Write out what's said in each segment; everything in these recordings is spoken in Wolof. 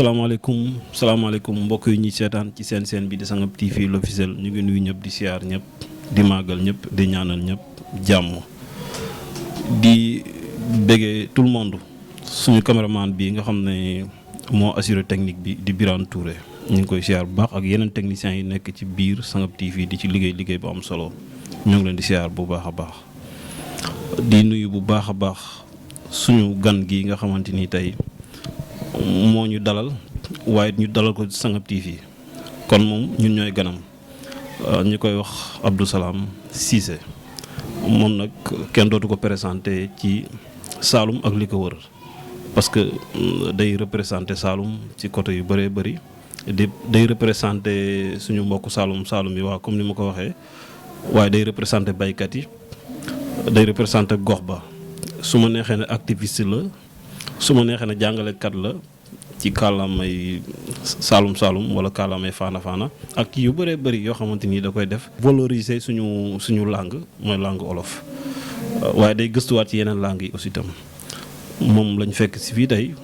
salaamaaleykum mbokk yi ñuy seetaan ci seen bi di Sangap TV l'officiel ñu ngi nuyu ñëpp di siyaar ñëpp di màggal ñëpp di ñaanal ñëpp jàmm di béggee tout le monde suñu caméraman bi nga xam ne moo assuré technique bi di Birane Touré ñu ngi koy siyaar bu baax ak yeneen techniciens yi nekk ci biir Sangap TV di ci liggéey bu am solo ñoo ngi leen di siyaar bu baax a baax di nuyu bu baax a baax suñu gan gi nga xamante ni tey moo ñu dalal waaye ñu dalal ko Sangap TV kon moom ñun ñooy ganam ñu koy wax Abdou Salam Cissé moom nag kenn dootu ko présenté ci Saloum ak li ko wër parce que day représenté Saloum ci côté yu bëree bëri day représenté suñu mbokk Saloum yi waaw comme ni ma ko waxee waaye day représenté baykat yi day représenté gox ba su ma neexee ne activiste la su ma neexee ne jàngalekat la ci kàllaamay Saloum wala kàllaamay faana ak yu bëree bëri yoo xamante ni da koy def valoriser suñu langue mooy langue olof waaye day gëstuwaat ci yeneen langue yi aussi itam moom lañ fekk si fii tey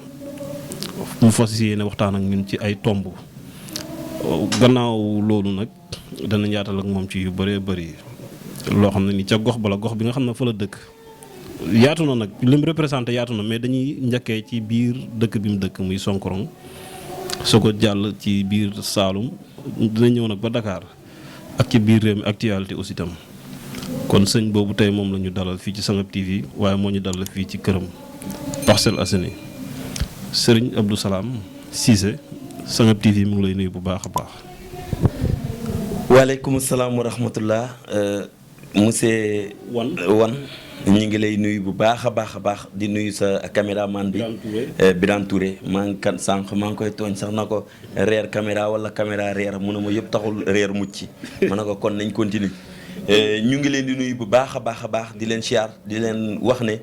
mu fas yéene waxtaan ak ñun ci ay tomb gannaaw loolu nag dana yaatal ak moom ci yu bëree bëri loo xam ne ni ca gox bala gox bi nga xam ne fa la dëkk yaatu na nag li mu représenté yaatu na mais dañuy njëkkee ci biir dëkk bi mu dëkk muy Sonkorong soo ko jàll ci biir Saloum dina ñëw nag ba Dakar ak ci biir réew mi actualité aussi itam kon sëñ boobu tey moom la ñu dalal fii ci Sangap TV waaye moo ñu dalal fii ci këram Parcelles Assainies Serigne Abdou Salam Cissé Sangap TV mu ngi lay nuyu bu baax a baax. waaleykum salaam wa rahmatullah monsieur Wan ñu ngi lay nuyu bu baax a baax di nuyu sa caméraman bi Birane Touré maa ngi kan sànq maa ngi koy tooñ sax na ko reer caméra wala caméra reer mu ne ma yëpp taxul reer mucc ma ne ko kon nañ continue ñu ngi leen di nuyu bu baax a baax di leen siyaar di leen wax ne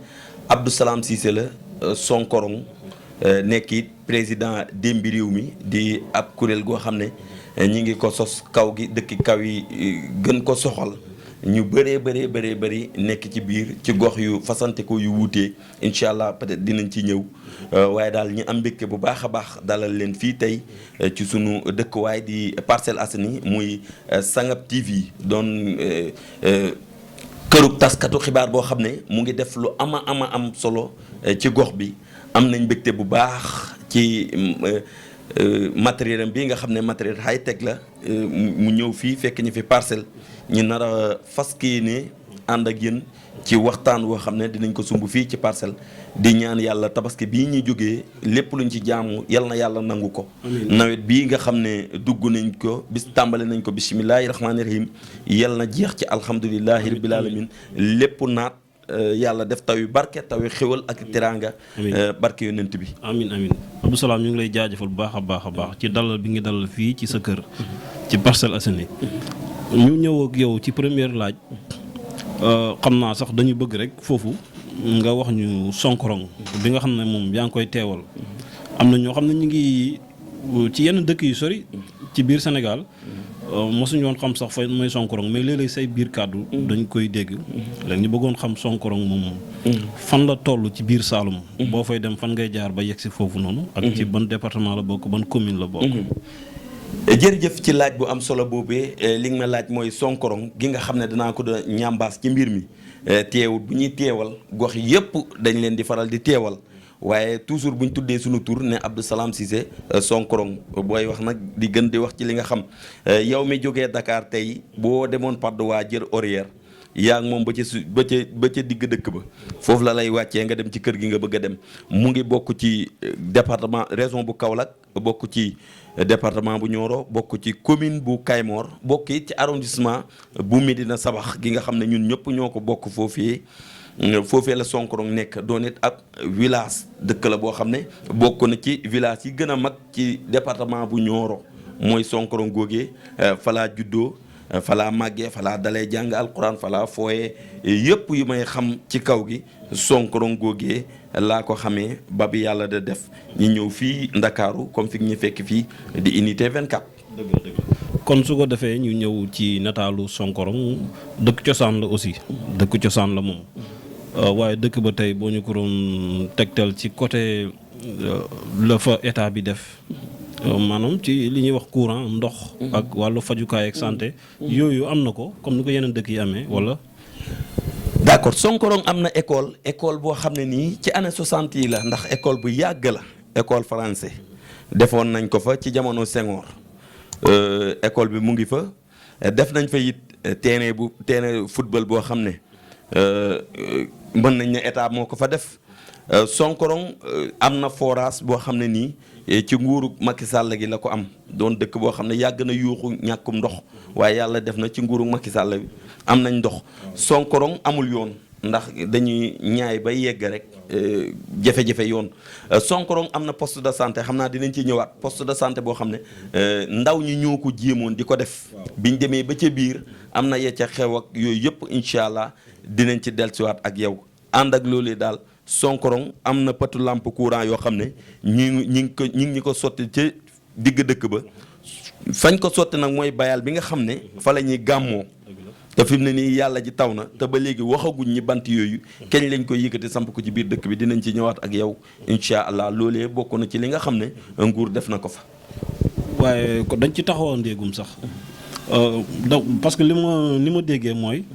Abdou Salam Cissé la Sonkorong nekk it président démbi réew mi di ab kuréel goo xam ne ñi ngi ko sos kaw gi dëkki kaw yi gën ko soxal ñu bëree nekk ci biir ci gox yu fasante ko yu wuutee incha allah peut-être dinañ ci ñëw waaye daal ñu am mbégte bu baax a baax dalal leen fii tey ci sunu dëkkuwaay di Parcelles Assainies muy Sangap TV doon kërug taskatu xibaar boo xam ne mu ngi def lu am solo ci gox bi am nañ mbégte bu baax ci matériel am bii nga xam ne matériel high tech la mu ñëw fii fekk ñu fi parcelle ñu nar a fas ne ànd ak yéen ci waxtaan woo xam ne dinañ ko sumb fii ci parcelle di ñaan yàlla tabaski bii ñuy jógee lépp luñ ci jaamu yal na yàlla nangu ko. nawet bii nga xam ne dugg nañ ko bis tàmbale nañ ko bisimilahi rahmaani rahim yal na jeex ci alhamdulilahi rabbil alamin lépp naat. yàlla def taw yu barke taw yu xéwal ak teraanga. barke yonent bi. amiin Abdou Salam ñu ngi lay jaajëfal bu baax a baax ci dalal bi ngi dalal fii ci sa kër. ci Parcelles Assainies ñu ñëw ak yow ci première laaj xam naa sax dañu bëgg rek foofu nga wax ñu Sonkorong bi nga xam ne moom yaa ngi koy teewal am na ñoo xam ne ñu ngi ci yenn dëkk yu sori ci biir Sénégal. mosuñu woon xam sax fa mooy Sonkorong mais léeg-léeg say biir kàddu dañ koy dégg léegi ñu bëggoon xam Sonkorong moom fan la toll ci biir Saloum boo fay dem fan ngay jaar ba yegg si foofu noonu ak ci ban département la bokk ban commune la bokk. jërëjëf ci laaj bu am solo boobee li nga ma laaj mooy Sonkorong gi nga xam ne danaa ko da ñambaas ci mbir mi teewul bu ñuy teewal gox yëpp dañ leen di faral di teewal waaye toujours bu ñu tuddee suñu tur ne Abdou Salam Cissé Sonkorong booy wax nag di gën di wax ci li nga xam yow mi jógee Dakar tey boo demoon Patte d'Oie jër Orière yaa ngi moom ba ca digg dëkk ba foofu la lay wàccee nga dem ci kër gi nga bëgg a dem mu ngi bokk ci département région bu Kaolack bokk ci département bu Nioro bokk ci commune bu Kaymoor bokk it ci arrondissement bu Médina Sabax gi nga xam ne ñun ñëpp ñoo ko bokk foofee la Sonkorong nekk doon it ak village dëkk la boo xam ne bokk na ci village yi gën a mag ci département bu Nioro mooy Sonkorong googee falaa juddoo falaa màggee falaa dalee jàng alquran falaa fooyee yëpp yu may xam ci kaw gi Sonkorong googee laa ko xamee ba bi yàlla da def ñu ñëw fii Ndakaaru comme fi ñu fekk fii di unité 24. dëgg kon su ko defee ñu ñëw ci nataalu Sonkorong dëkk cosaan la aussi dëkk cosaan la moom waaye dëkk ba tey boo ñu ko doon tegtal ci côté la fa état bi def maanaam ci li ñuy wax courant ndox. ak wàllu fajukaay ak santé. yooyu am na ko comme ni ko yeneen dëkk yi amee wala. d'accord Sonkorong am na école boo xam ne nii ci année 60 yi la ndax école bu yàgg la école français defoon nañ ko fa ci jamono Senghor école bi mu ngi fa def nañ fa it terrain football boo xam ne mën nañ ne état moo ko fa def Sonkorong am na forage boo xam ne nii ci nguuru Macky Sall gi la ko am doon dëkk boo xam ne yàgg na yuuxu ñàkkum ndox waaye yàlla def na ci nguuru Macky Sall bi am nañ ndox Sonkorong amul yoon ndax dañuy ñaay bay yegg rek jafe-jafe yoon Sonkorong am na poste de santé xam naa dinañ ci ñëwaat poste de santé boo xam ne ndaw ñi ñoo ko jéemoon di ko def biñ demee ba ca biir am na yecca xew ak yooyu yëpp incha allah dinañ ci dellusiwaat ak yow ànd ak loolu daal Sonkorong am na patu lampe courant yoo xam ne ñi ngi ko sotti ca digg dëkk ba fañ ko sotti nag mooy bayal bi nga xam ne fa la ñuy gàmmoo te fi mu ne nii yàlla ji taw na te ba léegi waxaguñ ñi bant yooyu keñ lañ koy yëkkati samp ko ci biir dëkk bi dinañ ci ñëwaat ak yow incha allah loolee bokk na ci li nga xam ne nguur def na ko fa. waaye dañ ci taxawoon ndéegum sax donc parce que li ma déggee mooy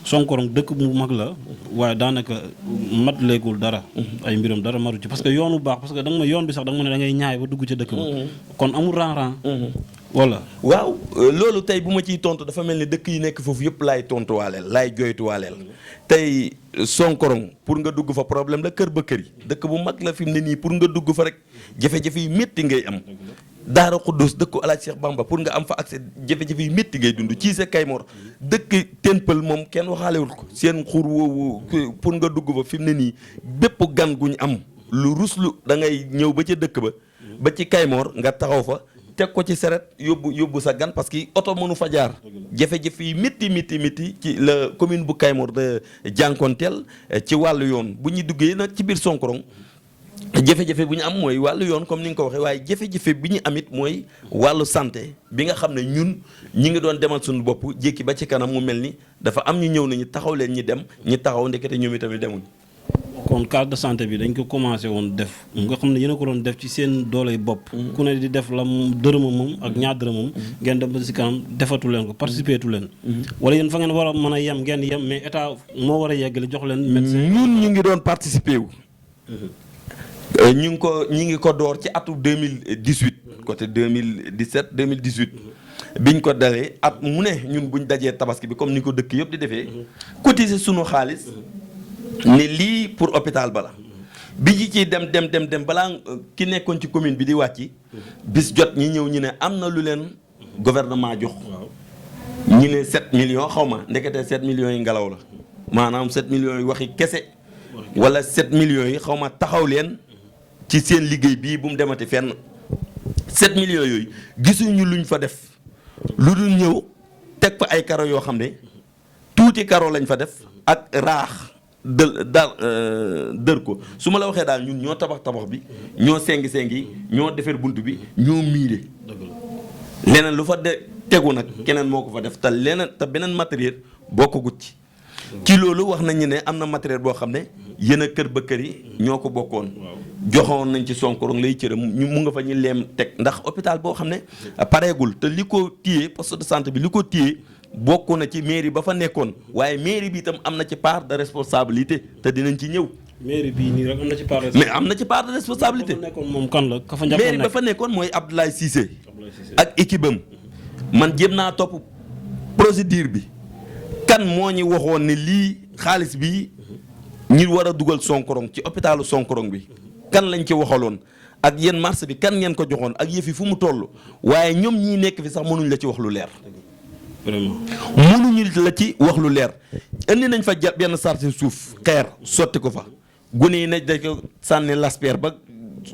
Sonkorong dëkk bu mag la waaye daanaka mat léegul dara. ay mbiram dara maru ci parce que yoon bu baax parce que da nga ma yoon bi sax da nga ma ne da ngay ñaay ba dugg ca dëkk ba. kon amul ran-ran. voilà waaw loolu tey bu ma ciy tontu dafa mel ni dëkk yi nekk foofu yëpp laay tontuwaaleel laay joytuwaaleel tey Sonkorong pour nga dugg fa problème la kër ba kër yi dëkk bu mag la fi mu ne nii pour nga dugg fa rek jafe-jafe yu métti ngay am. Daara Xuddus dëkku Alaaji Cheikh Bamba pour nga am fa accès jafe-jafe yu métti ngay dund ci sa Kaymoor dëkk Tenpal moom kenn waxaalewul ko seen xur woowu pour nga dugg fa fi mu ne nii bépp gan gu ñu am lu ruslu da ngay ñëw ba ca dëkk ba ci Kaymoor nga taxaw fa. teg ko ci seret yóbbu sa gan parce que oto mënu fa jaar jafe-jafe yi métti ci la commune bu Kaymoor de jànkonteel ci wàllu yoon bu ñuy duggee nag ci biir Sonkorong jafe-jafe bu ñu am mooy wàllu yoon comme ni nga ko waxee waaye jafe-jafe bi ñu amit mooy wàllu santé bi nga xam ne ñun ñi ngi doon demal suñu bopp jékki ba ci kanam mu mel ni dafa am ñu ñëw nañu taxaw leen ñi dem ñi taxaw ndekete ñoom itamit demuñ. kon carte de santé bi dañ ko commencé woon def nga xam ne yéen a ko doon def ci seen dooley bopp ku ne di def la dërëmam moom ak ñaar dërëmam ngeen dem ba si kanam defatu leen ko participer tu leen wala yéen fa ngeen war a mën a yem ngeen yem mais état moo war a yeggale jox leen médecin ñun ñu ngi doon participer wu ñi ngi ko door ci atu 2018 côté 2017 2018 biñ ko dalee at mu ne ñun buñ dajee tabaski bi comme ni ko dëkk yëpp di defee cotiser sunu xaalis ne lii pour hôpital bala bi ji ci dem balaa ki nekkoon ci commune bi di wàcc bis jot ñi ñëw ñu ne am na lu leen gouvernement jox ñu ne 7 millions xaw ma ndekete 7 millions yi ngelaw la maanaam 7 millions yi waxi kese wala 7 millions yi xaw ma taxaw leen ci seen liggéey bii bu mu demati fenn 7 millions yooyu gisuñu luñ fa def lu dul ñëw teg fa ay karo yoo xam ne tuuti karo lañ fa def ak raax dër ko su ma la waxee daal ñun ñoo tabax bi ñoo sengi ñoo defar bunt bi ñoo miire leneen lu fa tegu nag keneen moo ko fa def te beneen matériel bokkagut ci loolu wax nañu ne am na matériel boo xam ne yéen a kër ba kër yi ñoo ko bokkoon joxoon nañ ci Sonkorong lay cëram mu nga fa ñu leem teg ndax hôpital boo xam ne pareegul te li ko téye poste de santé bi li ko téye bokk na ci mairie ba fa nekkoon waaye mairie bi itam am na ci part de responsabilité te dinañ ci ñëw. mairie bii nii rek am na ci part de. mais am na ci part de responsabilité. moom kan la ka fa njëkkoon mairie ba fa nekkoon mooy Abdoulaye Cissé. ak équipe am man jéem naa topp procédure bi kan moo ñu waxoon ne lii xaalis bi ñi war a dugal Sonkorong ci hôpitalu Sonkorong bi kan lañ ci waxaloon ak yéen marché bi kan ngeen ko joxoon ak yëf yi fu mu toll waaye ñoom ñii nekk fi sax mënuñ la ci wax lu leer. vraiment mënuñu la ci wax lu leer indi nañ fa benn sarti suuf xeer sotti ko fa gune yi nañ dañ ko sànni laspeer ba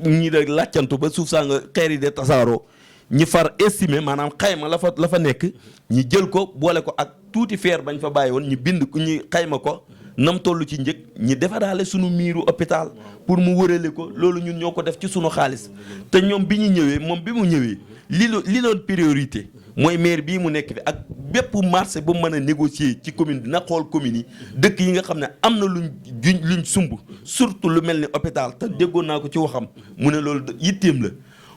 ñi da làccantu ba suuf saa nga xeer yi de tasaaroo ñi far estimé maanaam xayma la fa nekk ñi jël ko boole ko ak tuuti feer bañ fa bàyyi woon ñu bind ñu xayma ko nam toll ci njëg ñi defaraale sunu miiru hôpital pour mu wërale ko loolu ñun ñoo ko def ci sunu xaalis te ñoom bi ñu ñëwee moom bi mu ñëwee li doon priorité mooy maire bii mu nekk fi ak bépp marché bu mën a négocier ci commune bi na xool commune yi dëkk yi nga xam ne am na luñ sumb surtout lu mel ni hôpital te déggoon naa ko ci waxam mu ne loolu yitteem la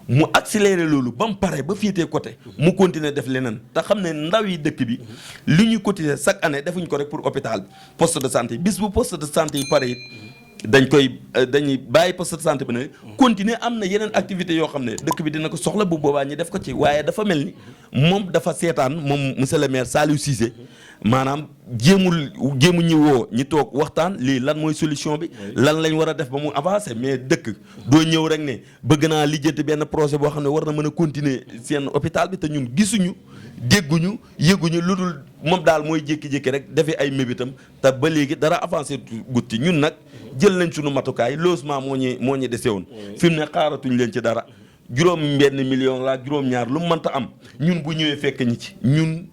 mu accéléré loolu ba mu pare ba féetee côté mu continuer def leneen te xam ne ndaw yi dëkk bi li ñuy cotiser chaque année defuñ ko rek pour hôpital bi poste de santé bis bu poste de santé yi pare it dañuy bàyyi poste de santé bi ne continuer am na yeneen activités yoo xam ne dëkk bi dina ko soxla bu boobaa ñi def ko ci waaye dafa mel ni moom dafa seetaan moom monsieur le maire Saliou Cissé maanaam jéemu ñi woo ñi toog waxtaan lii lan mooy solution bi lan lañ war a def ba mu avancer mais dëkk doo ñëw rek ne bëgg naa lijjanti benn projet boo xam ne war na mën a continuer seen hôpital bi te ñun gisuñu dégguñu yëguñu lu dul moom daal mooy jékki-jékki rek defee ay mébitam te ba léegi dara avancé gutti ñun nag jël nañ suñu matukaay logement moo ñu dese woon fi mu ne xaaratuñ leen ci dara juróom-benn million la juróom-ñaar lu mu mënta am ñun bu ñëwee fekk ñi ci ñun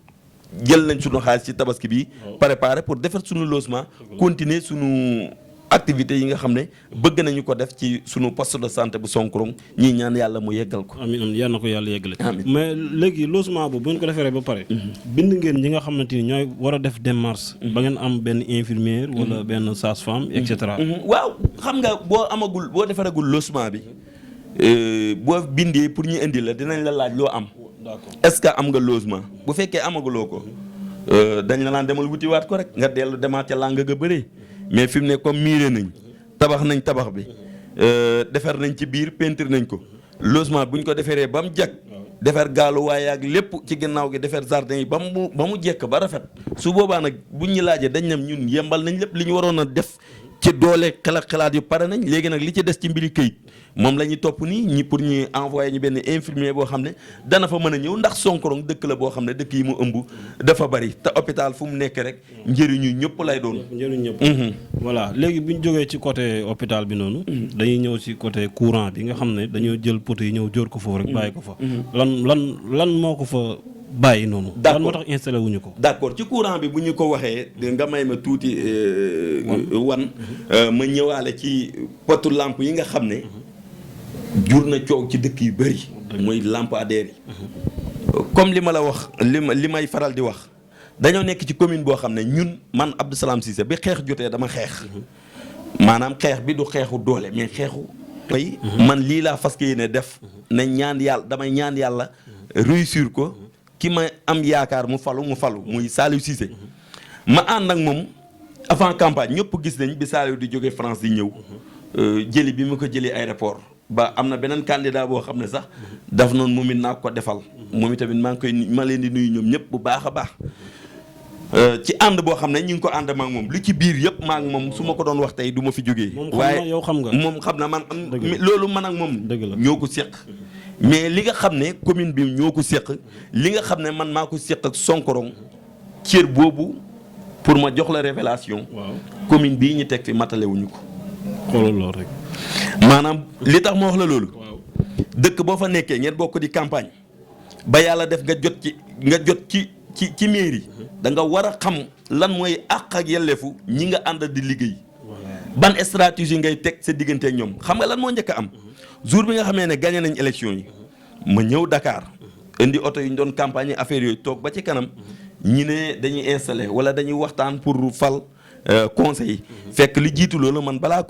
jël nañ suñu xaalis ci tabaski bi préparé pour defar suñu logement continuer suñu activités yi nga xam ne bëgg nañu ko def ci suñu poste de santé bu Sonkorong ñii ñaan yàlla mu yeggal ko. amiin amiin yal na ko yàlla yeggale. mais léegi logement boobu bu ngeen ko defaree ba pare. bind ngeen ñi nga xamante ni ñooy war a def démarche. ba ngeen am benn infirmière wala benn sage-femme et cetera. waaw xam nga boo defaragul logement bi boo bindee pour ñu indi la dinañ la laaj loo am. d'accord est-ce que am nga logement bu fekkee amaguloo ko dañ la naan demal wutiwaat ko rek nga dellu demaat ca làng ga bëree. mais fi mu ne comme miiré nañ tabax bi defar nañ ci biir peinture nañ ko logement bu ñu ko defaree ba mu jag defar gaaluwaay ak lépp ci ginnaaw gi defar jardin yi ba mu jekk ba rafet su boobaa nag buñ ñu laajee dañ nem ñun yembal nañ lépp li ñu waroon a def ci doole xalaat yu pare nañ léegi nag li ci des ci mbiri këyit moom la ñuy topp nii ñi pour ñu envoyé ñu benn infirmier boo xam ne dana fa mën a ñëw ndax Sonkorong dëkk la boo xam ne dëkk yi mu ëmb dafa bari te hôpital fu mu nekk rek njëriñu ñëpp lay doon. njëriñu ñëpp. voilà léegi bu ñu jógee ci côté hôpital bi noonu. dañuy ñëw ci côté courant bi nga xam ne dañoo jël poto yi ñëw jóor ko foofu rek bàyyi ko fa. lan moo ko fa bàyyi noonu. lan moo tax installé wuñu ko. d'accord ci courant bi bu ñu ko waxee nga may ma tuuti. ma ñëwaale ci potu lampe yi nga xam ne. jur na coow ci dëkk yu bëri. mooy lampadaires yi. comme li ma la wax li may faral di wax dañoo nekk ci commune boo xam ne ñun man Abdou Salam Cissé bi xeex jotee dama xeex. maanaam xeex bi du xeexu doole mais xeexu. man lii laa fas yéene def. damay ñaan yàlla réussir ko. ki ma am yaakaar mu falu muy Saliou Cissé. ma ànd ak moom avant campagne ñëpp gis nañ bi Saliou di jóge France di ñëw. jëli bi mu ko jëlee aéroport. ba am na beneen candidat boo xam ne sax daf noonu moom it naa ko defal moom itamit ma leen di nuyu ñoom ñëpp bu baax a baax ci ànd boo xam ne ñu ngi ko ànd maak moom li ci biir yëpp maak moom su ma ko doon wax tey du ma fi jógee. waaye yow xam nga moom xam na man loolu man ak moom ñoo ko séq mais li nga xam ne commune bi ñoo ko séq li nga xam ne man maa ko séq ak Sonkorong cër boobu pour ma jox la révélation commune bii ñu teg fi matalewuñu ko xoolal loolu rek. maanaam li tax ma wax la loolu. dëkk boo fa nekkee ngeen bokk di campagne ba yàlla def nga jot ci mairie da nga war a xam lan mooy àq ak yelleefu ñi nga ànd di liggéey. ban stratégie ngay teg sa diggante ak ñoom xam nga lan moo njëkk a am. jour bi nga xamee ne gagné nañ élection yi ma ñëw Dakar indi oto yi ñu doon campagne affaire yooyu toog ba ci kanam ñi ne dañuy installé wala dañuy waxtaan pour fal. conseil yi fekk li jiitu loolu man balaa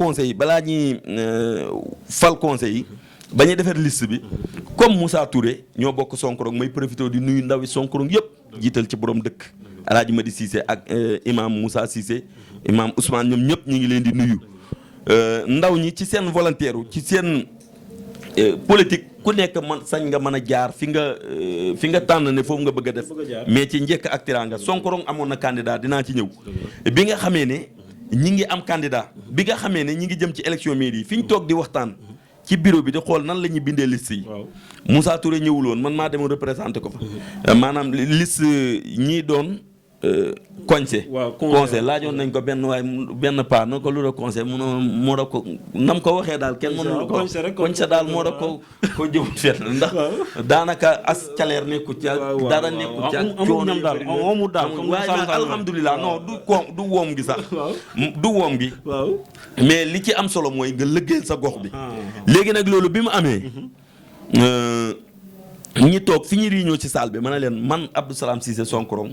ñuy fal conseil yi ba ñuy defar liste bi comme Moussa Touré ñoo bokk Sonkorong may profité di nuyu ndawi Sonkorong yëpp jiital ci borom dëkk Alaaji Madi Cissé ak imam Moussa Cissé imam Ousmane ñoom ñëpp ñu ngi leen di nuyu ndaw ñi ci seen volontaire ci seen politique ku nekk man sañ nga mën a jaar fi nga tànn ne foofu nga bëgg a def mais ci njëkk ak tiraanga Sonkorong amoon na candidat dinaa ci ñëw bi nga xamee ne ñi ngi am candidat bi nga xamee ne ñi ngi jëm ci élection mairie yi fi ñu toog di waxtaan ci bureau bi di xool nan la ñuy bindee liste yi Moussa Touré ñëwul woon man maa demoon représenté ko fa maanaam liste ñii doon conseil. waaw conseil laajoon nañ ko benn paa na ko lu la conseil moo da ko nam ko waxee daal kenn mënu ko conseil daal moo da ko jëmut fet ndax daanaka as caleer nekku ca dara nekku ca coono daal amul daal waaye nag alhamdulilah non du woom gi sax du woom gi mais li ci am solo mooy nga lëggeel sa gox bi léegi nag loolu bi mu amee ñi toog fi ñu réunion ci salle bi ma ne leen man Abdou Salam Cissé Sonkorong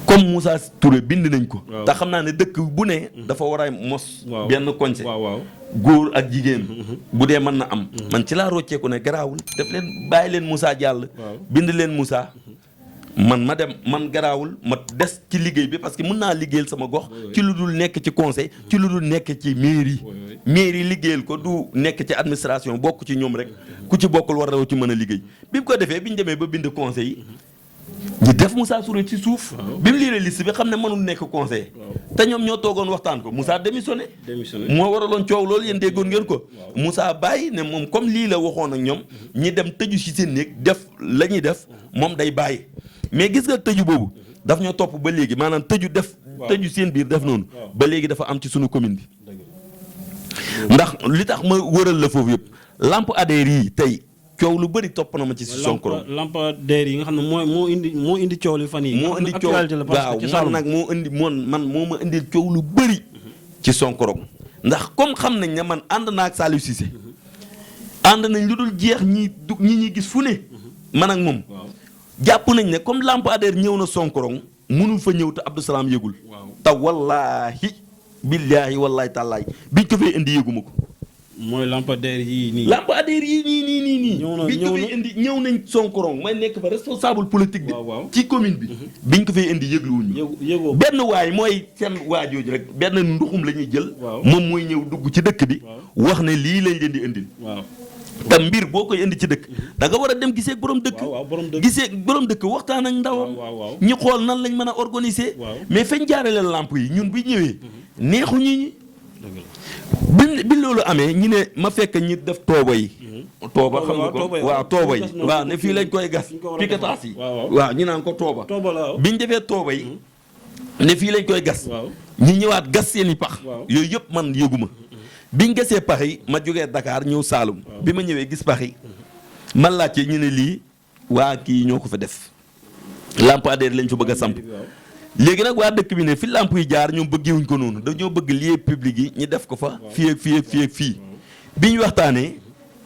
comme Moussa Touré bind nañ ko te xam naa ne dëkk bu ne dafa war a mos benn koñse góor ak jigéen bu dee mën na am man ci laa rocceeku ne garaawul def leen bàyyi leen Moussa jàll bind leen Moussa man garaawul ma des ci liggéey bi parce que mën naa liggéeyal sama gox ci lu dul nekk ci conseil ci lu dul nekk ci mairie liggéeyal ko du nekk ci administration bokk ci ñoom rek ku ci bokkul war na ci mën a liggéey bi mu ko defee bi ñu demee ba bind conseil yi ñu def Moussa Touré ci suuf bi mu liiree liste bi xam ne mënul nekk conseil te ñoom ñoo toogoon waxtaan ko Moussa démissionné moo waraloon coow loolu yéen déggoon ngeen ko Moussa bàyyi ne moom comme lii la waxoon ak ñoom ñi dem tëju ci seen néeg def la ñuy def moom day bàyyi mais gis nga tëju boobu daf ñoo topp ba léegi maanaam tëju seen biir def noonu ba léegi dafa am ci sunu commune bi ndax li tax ma wëral la foofu yëpp lampadaire yi tey coow lu bëri topp na ma ci Sonkorong lampadaire yi nga xam ne moo indi coow li fan yi moo indi coow waaw man nag moo ma indil coow lu bëri ci Sonkorong ndax comme xam nañ ne man ànd naa ak Saliou Cissé ànd nañ lu dul jeex ñi ñuy gis fu ne man ak moom jàpp nañ ne comme lampadaire ñëw na Sonkorong mënul fa ñëw te Abdou Salam yëgul te wallaahi billaahi wallaahi tàllaay biñ ko fee indi yëguma ko mooy lampadaire yii nii nii biñ ko fee indi ñëw nañ Sonkorong may nekk fa responsable politique bi ci commune bi biñ ko fee indi yëgluwuñu benn waay mooy seen waajooju rek benn nduxum la ñuy jël moom mooy ñëw dugg ci dëkk bi wax ne lii lañ leen di indil te mbir boo koy indi ci dëkk da nga war a dem gisee ak borom dëkk waxtaan ak ndawam ñu xool nan lañ mën a organiser mais fañ jaarale lamp yi ñun bi ñëwee neexu ñi bi loolu amee ñu ne ma fekk ñi def tooba yi tooba xam nga ko waaw tooba yi waaw ne fii lañ koy gas piquetage yi waaw ñu naan ko tooba biñ defee tooba yi ne fii lañ koy gas ñi ñëwaat gas seen i pax yooyu yëpp man yëguma biñ gasee pax yi ma jógee Dakar ñëw Saalum bi ma ñëwee gis pax yi man laajte ñu ne lii waa kii ñoo ko fa def lampadaire lañ fa bëgg a samp léegi nag waa dëkk bi ne fi lamp yi jaar ñoom bëggewuñ ko noonu dañoo bëgg lieu public yi ñu def ko fa fii ak fii bi ñu waxtaanee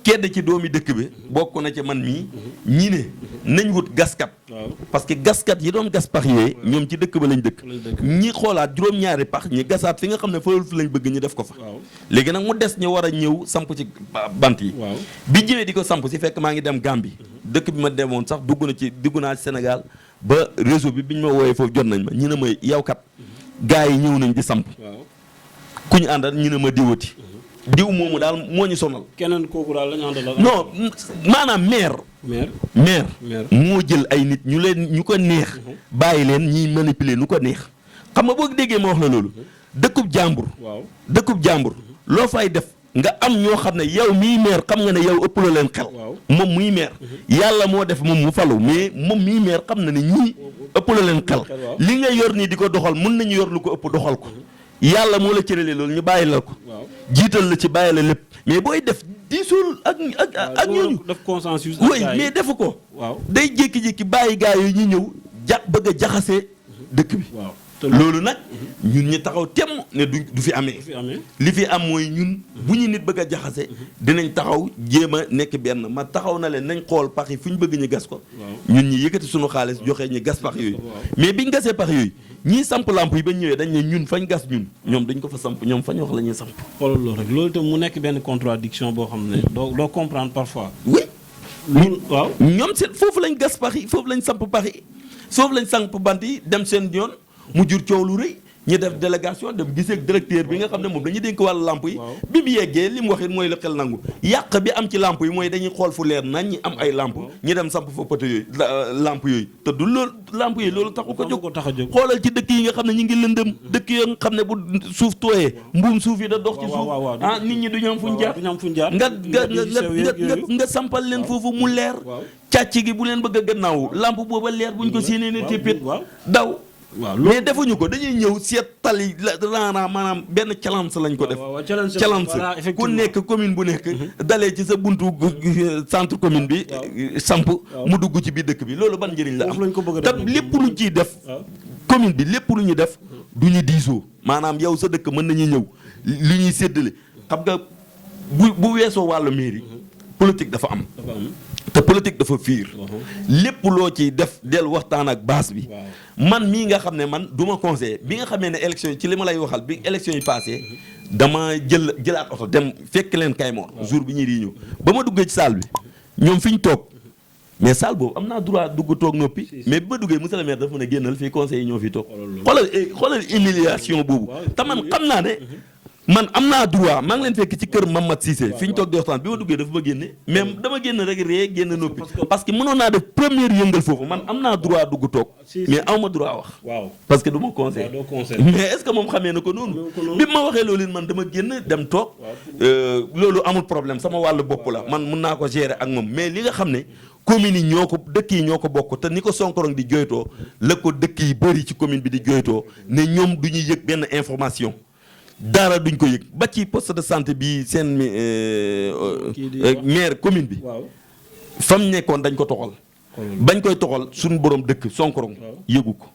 kedd ci doomi dëkk bi bokk na ci man mii ñi ne nañ wut gaskat parce que gaskat yi doon gas pax yooyu ñoom ci dëkk ba lañ dëkk ñi xoolaat juróom-ñaari pax ñi gasaat fi nga xam ne fa lañ bëgg ñu def ko fa léegi nag mu des ñu war a ñëw samp ci bant yi bi ñëwee di ko samp si fekk maa ngi dem Gambie dëkk bi ma demoon sax dugg naa ci Sénégal ba réseau bi biñ ma wooyee foofu jot nañ ma ñu ne ma yow kat gars yi ñëw nañ di samp ku ñu àndal ñu ne ma diwati diw moomu daal moo ñu sonal. keneen kooku daal la ñu àndal. non maanaam maire moo jël ay nit ñu ko neex. bàyyi leen ñiy manipuler nu ko neex. xam nga boo déggee ma wax la loolu. dëkkub jàmbur. loo fay def nga am ñoo xam ne yow mii maire xam nga ne yow ëpp la leen xel. moom muy maire. yàlla moo def moom mu falu mais moom mii maire xam na ne ñii ëpp la leen xel. li nga yor nii di ko doxal mun nañu yor lu ko ëpp doxal ko. yàlla moo la cëralee loolu ñu bàyyi la ko. jiital la ci bàyyi la lépp mais booy def diisul ak ñooñu. def consensus oui mais defu ko. day jékki-jékki bàyyi gaa yi ñu ñëw bëgg a jaxase dëkk bi. loolu nag ñun ñi taxaw temm ne du fi amee. li fi am mooy ñun bu ñu nit bëgg a jaxase dinañ taxaw jéem a nekk benn ma taxaw na leen nañ xool pax yi fu ñu bëgg ñu gas ko. ñun ñi yëkkati suñu xaalis joxe ñu gas pax yooyu. mais biñ gasee pax yooyu ñii samp lamp yi ba ñëwee dañ ne ñun fañ gas ñoom dañ ko fa samp ñoom fañ wax la ñuy samp. xoolal loolu rek loolu itam mu nekk benn contradiction boo xam ne doo comprendre parfois. oui. waaw ñoom seen foofu lañ gas pax yi foofu lañ samp pax yi foofu lañ samp bant yi dem seen yoon mu jur coow lu rëy ñu def délégation dem gisee ak directeur bi nga xam ne moom dañuy dénk wàllu lamp yi bi mu yeggee li mu wax it mooy la xel nangu yàq bi am ci lamp yi mooy dañuy xool fu leer nañ ñi am ay lamp ñu dem samp fa poto yooyu lamp yooyu te du loolu lamp yooyu loolu taxu ko jóg xoolal ci dëkk yi nga xam ne ñu ngi lëndëm dëkk yoo nga xam ne bu suuf tooyee mbuum suuf yi da dox ci suuf nit ñi duñu am fuñ jaar nga sampal leen foofu mu leer càcc gi bu leen bëgg a gannaaw lamp booba leer buñ ko séenee ne téppét daw mais defuñu ko dañuy ñëw seet tali raana maanaam benn challenge lañ ko def challenge ku nekk commune bu nekk dalee ci sa buntu centre commune bi samp mu dugg ci biir dëkk bi loolu ban njëriñ la am te lépp luñ ciy def commune bi lépp lu ñu def du ñu diisoo maanaam yow sa dëkk mën nañu ñëw li ñuy séddale xam nga bu weesoo wàllu mairie politique dafa am te politique dafa fiir lépp loo ciy def del waxtaan ak base bi man mii nga xam ne man du ma conseiller bi nga xamee ne élection yi ci li ma lay waxal bi élection yi passé dama jëlaat oto dem fekk leen Kaymoor jour bi ñuy di ñëw ba ma duggee ci salle bi ñoom fi ñu toog mais salle boobu am naa droit dugg toog noppi mais bi ma duggee monsieur le maire dafa mën a génnal fii conseil yi ñoo fi toog xoolal humiliation boobu te man xam naa ne man am naa droit maa ngi leen fekk ci kër Mamadou Cissé fi ñu toog di waxtaan bi ma duggee dafa ma génne mais dama génn rek ree génn noppi parce que mënoon naa def première yëngal foofu man am naa droit dugg toog mais awma droit wax parce que du ma conseil mais est-ce que moom xamee na ko noonu bi ma waxee loolu man dama génn dem toog loolu amul problème sama wàllu bopp la man mun naa ko gérer ak moom mais li nga xam ne communes yi ñoo ko dëkk yi ñoo ko bokk te ni ko Sonkorong di jooytoo la ko dëkk yi bëri ci commune bi di jooytoo ne ñoom du ñuy yëg benn information dara duñ ko yëg ba ci poste de santé bi seen maire commune bi fam nekkoon dañ ko toxal bañ koy toxal suñu borom dëkk Sonkorong yëgu ko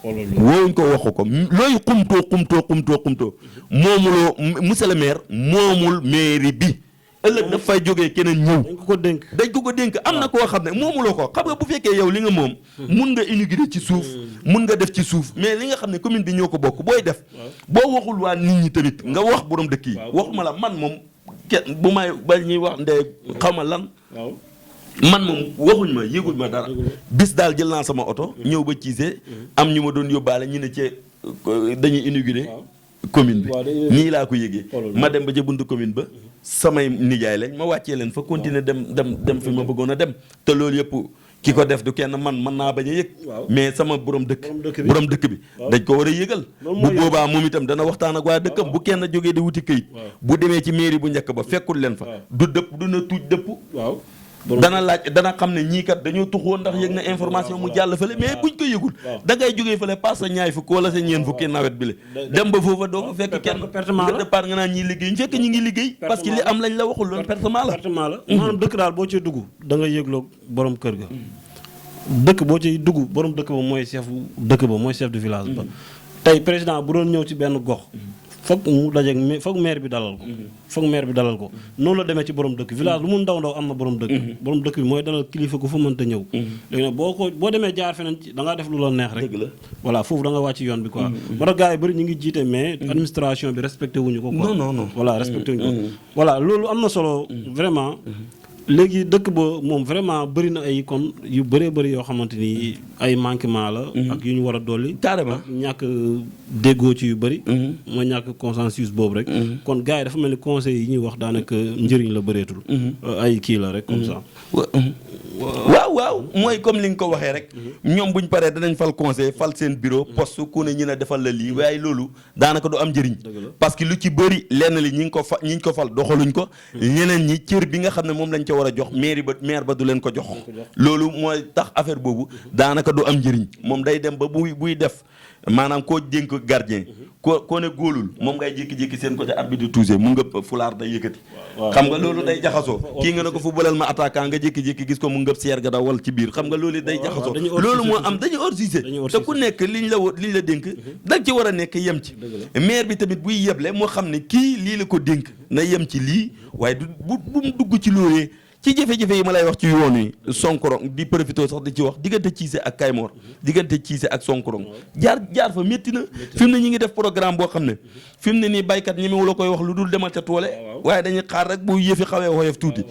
woowuñ ko waxu ko looy xumtoo moomuloo monsieur le maire moomul mairie bi ëllëg daf fay jógee keneen ñëw dañ ko dénk am na koo xam ne moomuloo ko xam nga bu fekkee yow li nga moom mun nga inaugurer ci suuf mun nga def ci suuf mais li nga xam ne commune bi ñoo ko bokk booy def boo waxul waa nit ñi tamit nga wax borom dëkk yi waxuma la man moom kenn bu may ba ñuy wax ndey xaw ma lan man moom waxuñ ma yëguñ ma dara bis daal jël naa sama oto ñëw ba Cissé am ñu ma doon yóbbaale ñu ne ci dañuy inaugurer commune bi ñii laa ko yëgee ma dem ba ca buntu commune ba samay nijaay lañ ma wàccee leen fa continuer dem fi ma bëggoon a dem te loolu yëpp ki ko def du kenn man mën naa bañ a yëg mais sama borom dëkk bi dañ ko war a yëgal bu boobaa moom itam dana waxtaan ak waa dëkkam bu kenn jógee di wuti këyit bu demee ci mairie bu njëkk ba fekkul leen fa du na tuuj dëpp dana laaj dana xam ne ñii kat dañoo tuxoon ndax yëg na information mu jàll fële mais buñ ko yëgul da ngay jógee fële pas sa ñaay fukk wala sa ñeen fukki nawet bi la dem ba foofa doo ko fekk kenn nga départ nga naan ñiy liggéey ñu fekk ñi ngi liggéey parce que li am lañ la waxul loolu pertement la maanaam dëkk daal boo ciy dugg da nga yëgloo borom kër ga dëkk boo ciy dugg borom dëkk ba mooy chef dëkk ba mooy chef de village ba tey président bu doon ñëw ci benn gox foog mu dajeeg foog maire bi dalal ko noonu la demee ci borom dëkk village lu mu ndaw am na borom dëkk bi mooy dalal kilifa ko fu mënta ñëw léegi nag boo demee jaar feneen da ngaa def lu la neex rek voilà foofu da nga wàcc yoon bi quoi moo tax gars yi bëri ñu ngi jiite mais administration bi respecté wuñu ko quoi non voilà respecté wuñu ko voilà loolu am na solo vraiment léegi dëkk ba moom vraiment bëri na ay kon yu bëree bëri yoo xamante ni ay manquement la ak yu ñu war a dolli carrément ñàkk déggoo ci yu bëri mooy ñàkk consensus boobu rek kon gars yi dafa mel ni conseil yi ñuy wax daanaka njëriñ la bëreetul ay kii la rek comme ça waaw mooy comme li nga ko waxee rek ñoom buñ paree danañ fal conseil fal seen bureau poste ku ne ñi ne defal la lii waaye loolu daanaka du am njëriñ parce que lu ci bëri lenn li ñi ngi ko fal doxaluñ ko ñeneen ñi cër bi nga xam ne moom lañ ca war a jox maire ba du leen ko jox loolu mooy tax affaire boobu daanaka du am njëriñ moom day dem ba buy def maanaam koo dénk gardien koo ne góolul moom ngay jékki-jékki seen côté arbitre di touché mu nga fulaar day yëkkati xam nga loolu day jaxasoo kii nga ne ko footballal ma attaquant nga jékki-jékki gis ko mu ngëb seer ga dawal ci biir xam nga loolu day jaxasoo loolu moo am dañu hors-jeu te ku nekk liñ la dénk danga ci war a nekk yem ci maire bi tamit buy yeble moo xam ne kii lii la ko dénk na yem ci lii waaye bu mu dugg ci loolee ci jafe-jafe yi ma lay wax ci yoon wi Sonkorong di profité sax di ci wax diggante Cissé ak Kaymoor diggante Cissé ak Sonkorong jaar fa métti na fi mu ne ñu ngi def programme boo xam ne fi mu ne nii baykat ñemewu la koy wax lu dul demal ca toole waaye dañuy xaar rek bu yëfi xawee woyof tuuti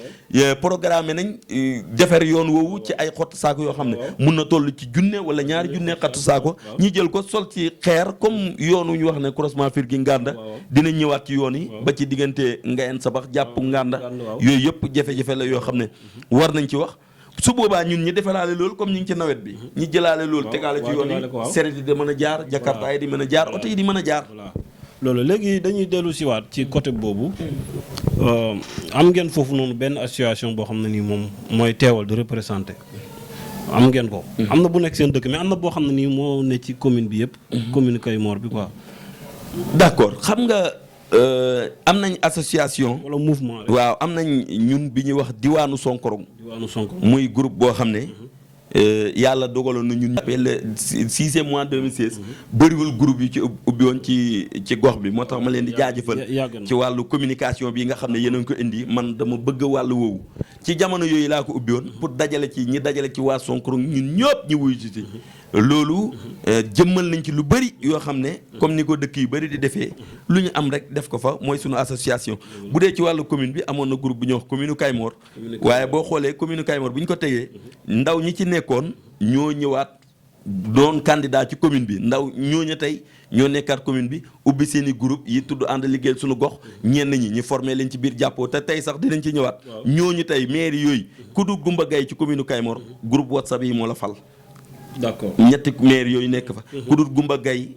programme nañ defar yoon woowu ci ay xottu saako yoo xam ne mun na toll ci junne wala ñaari junne xottu saako ñi jël ko sol ci xeer comme yoonu ñu wax ne croisement fir gi Nganda dina ñëwaat ci yoon yi ba ci diggante Ngayeen Sabax jàpp Nganda yooyu yëpp jafe-jafe la yoo xam ne war nañ ci wax su boobaa ñun ñi defalaale loolu comme ñu ngi ci nawet bi ñi jëlaale loolu tegaale ci yoon yi seret yi di mën a jaar jakarta yi di mën a jaar oto yi di mën a jaar loolu léegi dañuy dellu siwaat ci côté boobu am ngeen foofu noonu benn association boo xam ne nii moom mooy teewal di représenté am ngeen ko am na bu nekk seen dëkk mais am na boo xam ne nii moo ne ci commune bi yëpp commune Kayemor bi quoi d'accord xam nga am nañ association wala mouvement waaw am nañ ñun bi ñuy wax diwaanu Sonkorong muy groupe boo xam ne yàlla dogaloon na ñun le 6e mois 2016 bëriwul groupe yi ci ubbi woon ci gox bi moo tax ma leen di jaajëfal ci wàllu communication bi nga xam ne yéen a ngi ko indi man dama bëgg wàllu woowu ci jamono yooyu laa ko ubbi woon pour dajale ci ñi dajale ci waa Sonkorong ñun ñëpp ñu wuyu ci loolu jëmmal nañ ci lu bëri yoo xam ne comme ni ko dëkk yu bëri di defee lu ñu am rek def ko fa mooy sunu association bu dee ci wàllu commune bi amoon na groupe bu ñuy wax commune Kayemor waaye boo xoolee commune Kayemor bu ñu ko tegee ndaw ñi ci nekkoon ñoo ñëwaat doon candidat ci commune bi ndaw ñooñu tey ñoo nekkaat commune bi ubbi seen i groupe yi tudd ànd liggéey suñu gox ñenn ñi ñu formé leen ci biir jàppoo te tey sax dinañ ci ñëwaat ñooñu tey maire yooyu ku du Gumba Gaye ci commune Kayemor groupe WhatsApp yi moo la fal d'accord ñetti maire yooyu nekk fa ku dul Gumba Gaye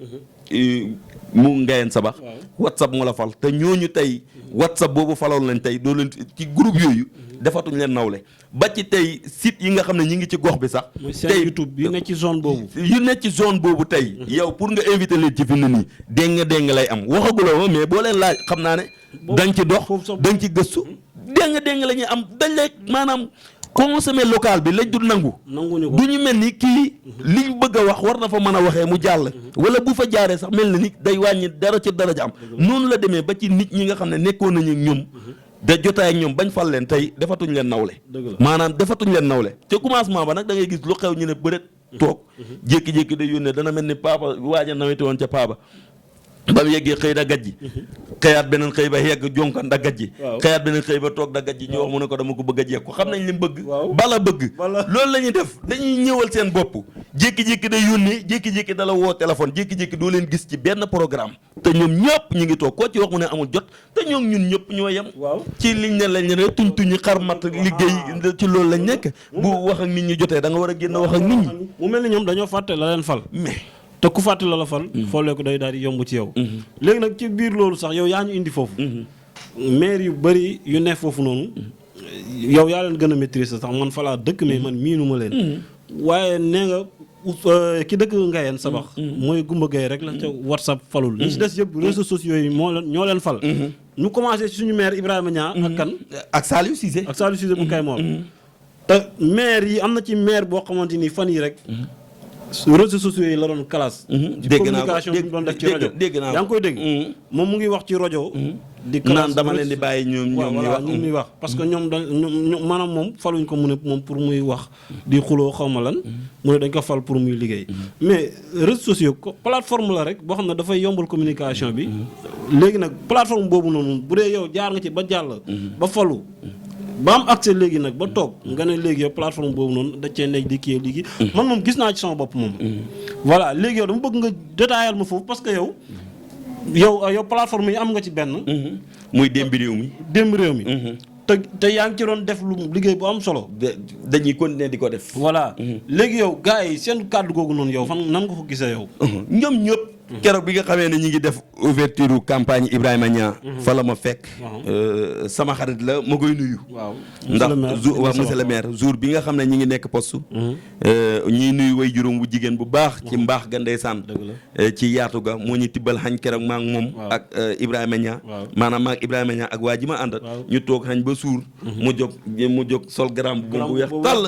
mu Ngayeen Sabax WhatsApp moo la fal te ñooñu tey WhatsApp boobu faloon lañ tey doo leen ci groupe yooyu defatuñ leen nawle ba ci tey site yi nga xam ne ñi ngi ci gox bi sax tey YouTube yu nekk ci zone boobu yu nekk ci zone boobu tey yow pour nga invité leen ci fi mu ne nii dégg lay am waxaguloo mais boo leen laaj xam naa ne dañ ci dox dañ ci gëstu dégg la ñuy am dañ lay maanaam consommer local bi lañ dul nangu du ñu mel ni kii liñ bëgg a wax war na fa mën a waxee mu jàll wala bu fa jaaree sax mel na ni day wàññi dara ci daraja am noonu la demee ba ci nit ñi nga xam ne nekkoon nañu ak ñoom da jotaay ak ñoom bañ fal leen tey defatuñ leen nawle maanaam defatuñ leen nawle ca commencement ba nag da ngay gis lu xew ñu ne bërét toog jékki-jékki day yónnee dana mel ni paapa waaja nawete woon ca paapa ba mu yeggee xëy da gajji xëyaat beneen xëy ba yegg jonkan da gajji xëyaat beneen xëy ba toog da gajji ñu wax mu ne ko dama ko bëgg a jekku xam nañ li mu bëgg bala bëgg loolu la ñuy def dañuy ñëwal seen bopp jékki-jékki day yónnee jékki-jékki dala woo téléphone jékki-jékki doo leen gis ci benn programme te ñoom ñëpp ñu ngi toog koo ci wax mu ne amul jot te ñoom ñun ñëpp ñoo yem ci liñ ne lañ ne tuñ tuñi xar mat liggéey ci loolu lañ nekk bu wax ak nit ñi jotee da nga war a génn wax ak nit ñi mu mel ni ñoom dañoo fàtte la leen fal mais te ku fàtte la fal foolee ko day daal di yomb ci yow léegi nag ci biir loolu sax yow yaa ñu indi foofu maire yu bëri yu ne foofu noonu yow yaa leen gën a maîtriser sax man falaa dëkk mais man miinuma leen waaye nee nga ki dëkk Ngayeen Sabax mooy Gumba Gaye rek la ca WhatsApp falul li ci des yëpp réseaux sociaux yi ñoo leen fal ñu commencé ci suñu maire Ibrahima Niang ak kan ak Saliou Cissé bu Kayemor te maire yi am na ci maire boo xamante ni fan yi rek réseaux sociaux yi la doon classe dégg naa communication bi doon def ci rajo yaa ngi koy dégg moom mu ngi wax ci rajo di naan dama leen di bàyyi ñoom ñuy wax parce que ñoom maanaam moom faluñ ko mu ne moom pour muy wax di xuloo xaw ma lan mu ne dañ ko fal pour muy liggéey mais réseaux sociaux plateforme la rek boo xam ne dafay yombal communication bi léegi nag plateforme boobu noonu bu dee yow jaar nga ci ba jàll ba falu ba am accès léegi nag ba toog nga ne léegi yow plateforme boobu noonu da cee nekk di kii léegi man moom gis naa ci sama bopp moom voilà léegi yow dama bëgg nga détaillal ma foofu parce que yow plateforme yi am nga ci benn muy démb réew mi te yaa ngi ci doon def lu liggéey bu am solo dañuy continuer di ko def voilà léegi yow gars yi seen kàddu googu noonu yow fan nan nga ko gisee yow ñoom ñëpp keroog bi nga xamee ne ñi ngi def ouverture campagne Ibrahima Niang fa la ma fekk sama xarit la ma koy nuyu ndax monsieur le maire jour bi nga xam ne ñi ngi nekk poste ñuy nuyu way juróom bu jigéen bu baax ci mbaax ga ndeysaan ci yaatu ga moo ñu tibbal xañ keroog maa ngi moom ak Ibrahima Niang maanaam maa ngi Ibrahima Niang ak waa ji ma àndat ñu toog xañ ba suur mu jóg sol garam bu weex tàll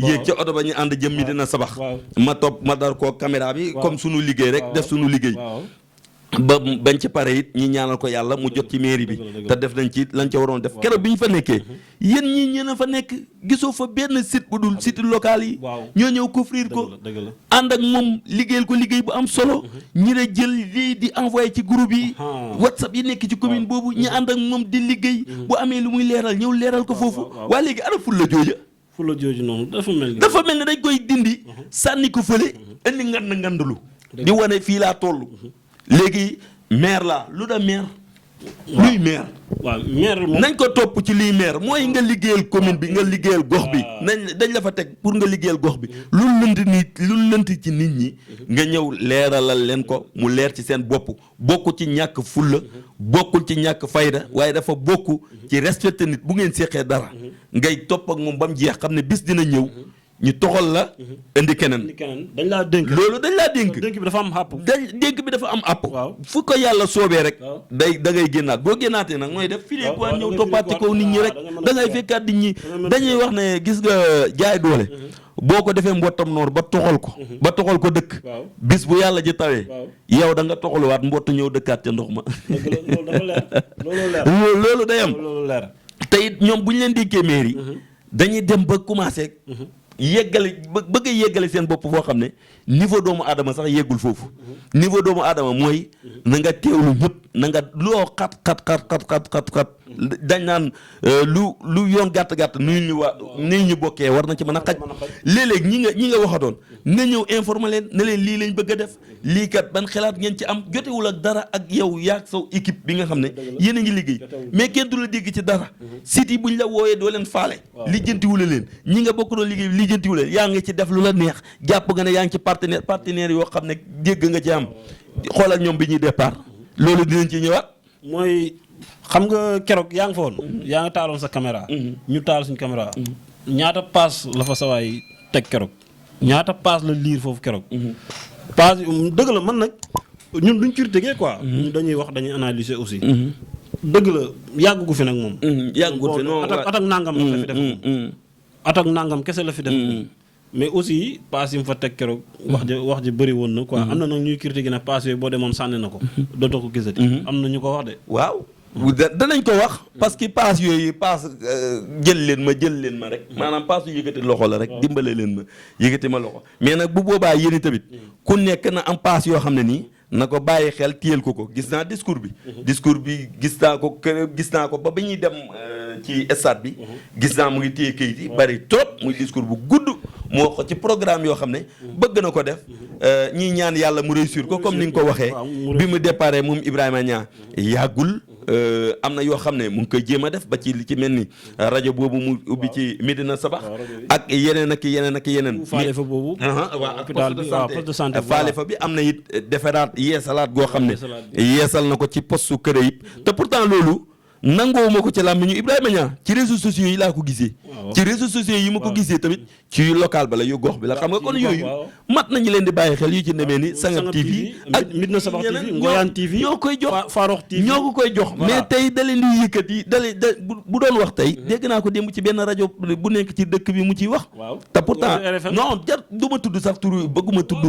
yéeg ca oto ba ñu ànd jëm mi dina sabax ma topp ma dar koo caméra bi comme sunu liggéey rek def sunu liggéey ba bañ ci pare it ñi ñaanal ko yàlla mu jot ci mairie bi te def nañ ci lañ ca waroon def keroog bi ñu fa nekkee yéen ñii ñeen a fa nekk gisoo fa benn site bu dul site local yi ñoo ñëw couvrir ko ànd ak moom liggéeyal ko liggéey bu am solo ñi la jël lii di envoyé ci groupe yi WhatsApp yi nekk ci commune boobu ñi ànd ak moom di liggéey bu amee lu muy leeral ñëw leeral ko foofu waa léegi ana fulla jooju noonu dafa mel ni dañ koy dindi sànni ko fële indi ngandalu di wane fii laa toll léegi maire la lu da maire luy maire waaw maire moom nañ ko topp ci liy maire mooy nga liggéeyal commune bi nga liggéeyal gox bi dañ la fa teg pour nga liggéeyal gox bi lu lënt ci nit ñi nga ñëw leeralal leen ko mu leer ci seen bopp bokk ci ñàkk fulla bokkul ci ñàkk fayda waaye dafa bokk ci respecté nit bu ngeen seqee dara ngay topp ak moom ba mu jeex xam ne bis dina ñëw ñu toxal la indi keneen dañ laa dénk loolu dañ laa dénk dénk bi dafa am àpp dénk bi dafa am àpp fu ko yàlla soobee rek da ngay génnaat boo génnaatee nag mooy def filee quoi ñëw toppaat ci kaw nit ñi rek da ngay fekkaat nit ñi dañuy wax ne gis nga jaay doole boo ko defee mbottam noor ba toxal ko dëkk bis bu yàlla ji tawee yow da nga toxaluwaat mbott ñëw dëkkaat ca ndox ma loolu day am te it ñoom bu ñu leen dénkee mairie dañuy dem ba commencé yeggale bëgg a yeggale seen bopp foo xam ne niveau doomu aadama sax yeggul foofu niveau doomu aadama mooy na nga teewlu ñëpp na nga loo xat dañ naan lu yoon gàtt nuyu ñu bokkee war na ci mën a xaj léeg-léeg ñi nga waxatoon nga ñëw informer leen ne leen lii lañ bëgg a def lii kat ban xalaat ngeen ci am jotewul ak dara ak yow yaag saw équipe bi nga xam ne yéen a ngi liggéey mais kenn du la dégg ci dara site yi buñ la wooyee doo leen faale lijjantiwula leen ñi nga bokk doon liggéey lijjantiwu leen yaa ngi ci def lu la neex jàpp nga ne yaa ngi ci partenaire yoo xam ne dégg nga ci am xoolal ñoom bi ñuy départ loolu dinañ ci ñëwaat mooy xam nga keroog yaa ngi fa woon yaa nga taaloon sa caméra ñu taal suñ caméra ñaata paas la fa sawaay teg keroog ñaata paas la liir foofu keroog paas dëgg la man nag ñun duñ ci tegee quoi ñu dañuy wax dañuy analyser aussi dëgg la yàggu gu fi nag moom yàggu fi non atak nangam la fi def atak nangam kese la fi def mais aussi paas yi mu fa teg keroog wax ji bëri woon na quoi am na nag ñuy critiquer ne paas yooyu boo demoon sànni na ko dootoo ko gisati am na ñu ko wax de waaw danañ ko wax parce que paas yooyu paas jël leen ma rek maanaam paas yu yëkkati loxo la rek dimbale leen ma yëkkati ma loxo mais nag bu boobaa yéen tamit ku nekk na am paas yoo xam ne nii na ko bàyyi xel téyel ko gis naa discours bi gis naa ko ba ñuy dem ci stade bi gis naa mu ngi téye kayit yi bari trop muy discours bu gudd moo ko ci programme yoo xam ne bëgg na ko def ñii ñaan yàlla mu réussir ko comme ni nga ko waxee bi mu déparé moom Ibrahima Niang yàggul am na yoo xam ne mu ngi koy jéem a def ba ci li ci mel ni rajo boobu mu ubbi ci Médina Sabax ak yeneen faale fa boobu poste de santé faale fa bi am na it defaraat yeesalaat goo xam ne yeesal na ko ci poste su kër yi te pourtant loolu nangoowuma ko ci làmmiñu Ibrahima Niang ci réseaux sociaux yi laa ko gisee ci réseaux sociaux yi ma ko gisee tamit ci local ba la yu gox bi la xam nga kon yooyu mat nañu leen di bàyyi xel yu ci demee ni Sangam TV ak Médina Sabax TV Ngoyane TV ñoo koy jox Farokh TV ñoo ko koy jox mais tey da leen di yëkkati bu doon wax tey dégg naa ko démb ci benn rajo bu nekk ci dëkk bi mu ciy wax te pourtant non jar du ma tudd sax turu bëgguma tudd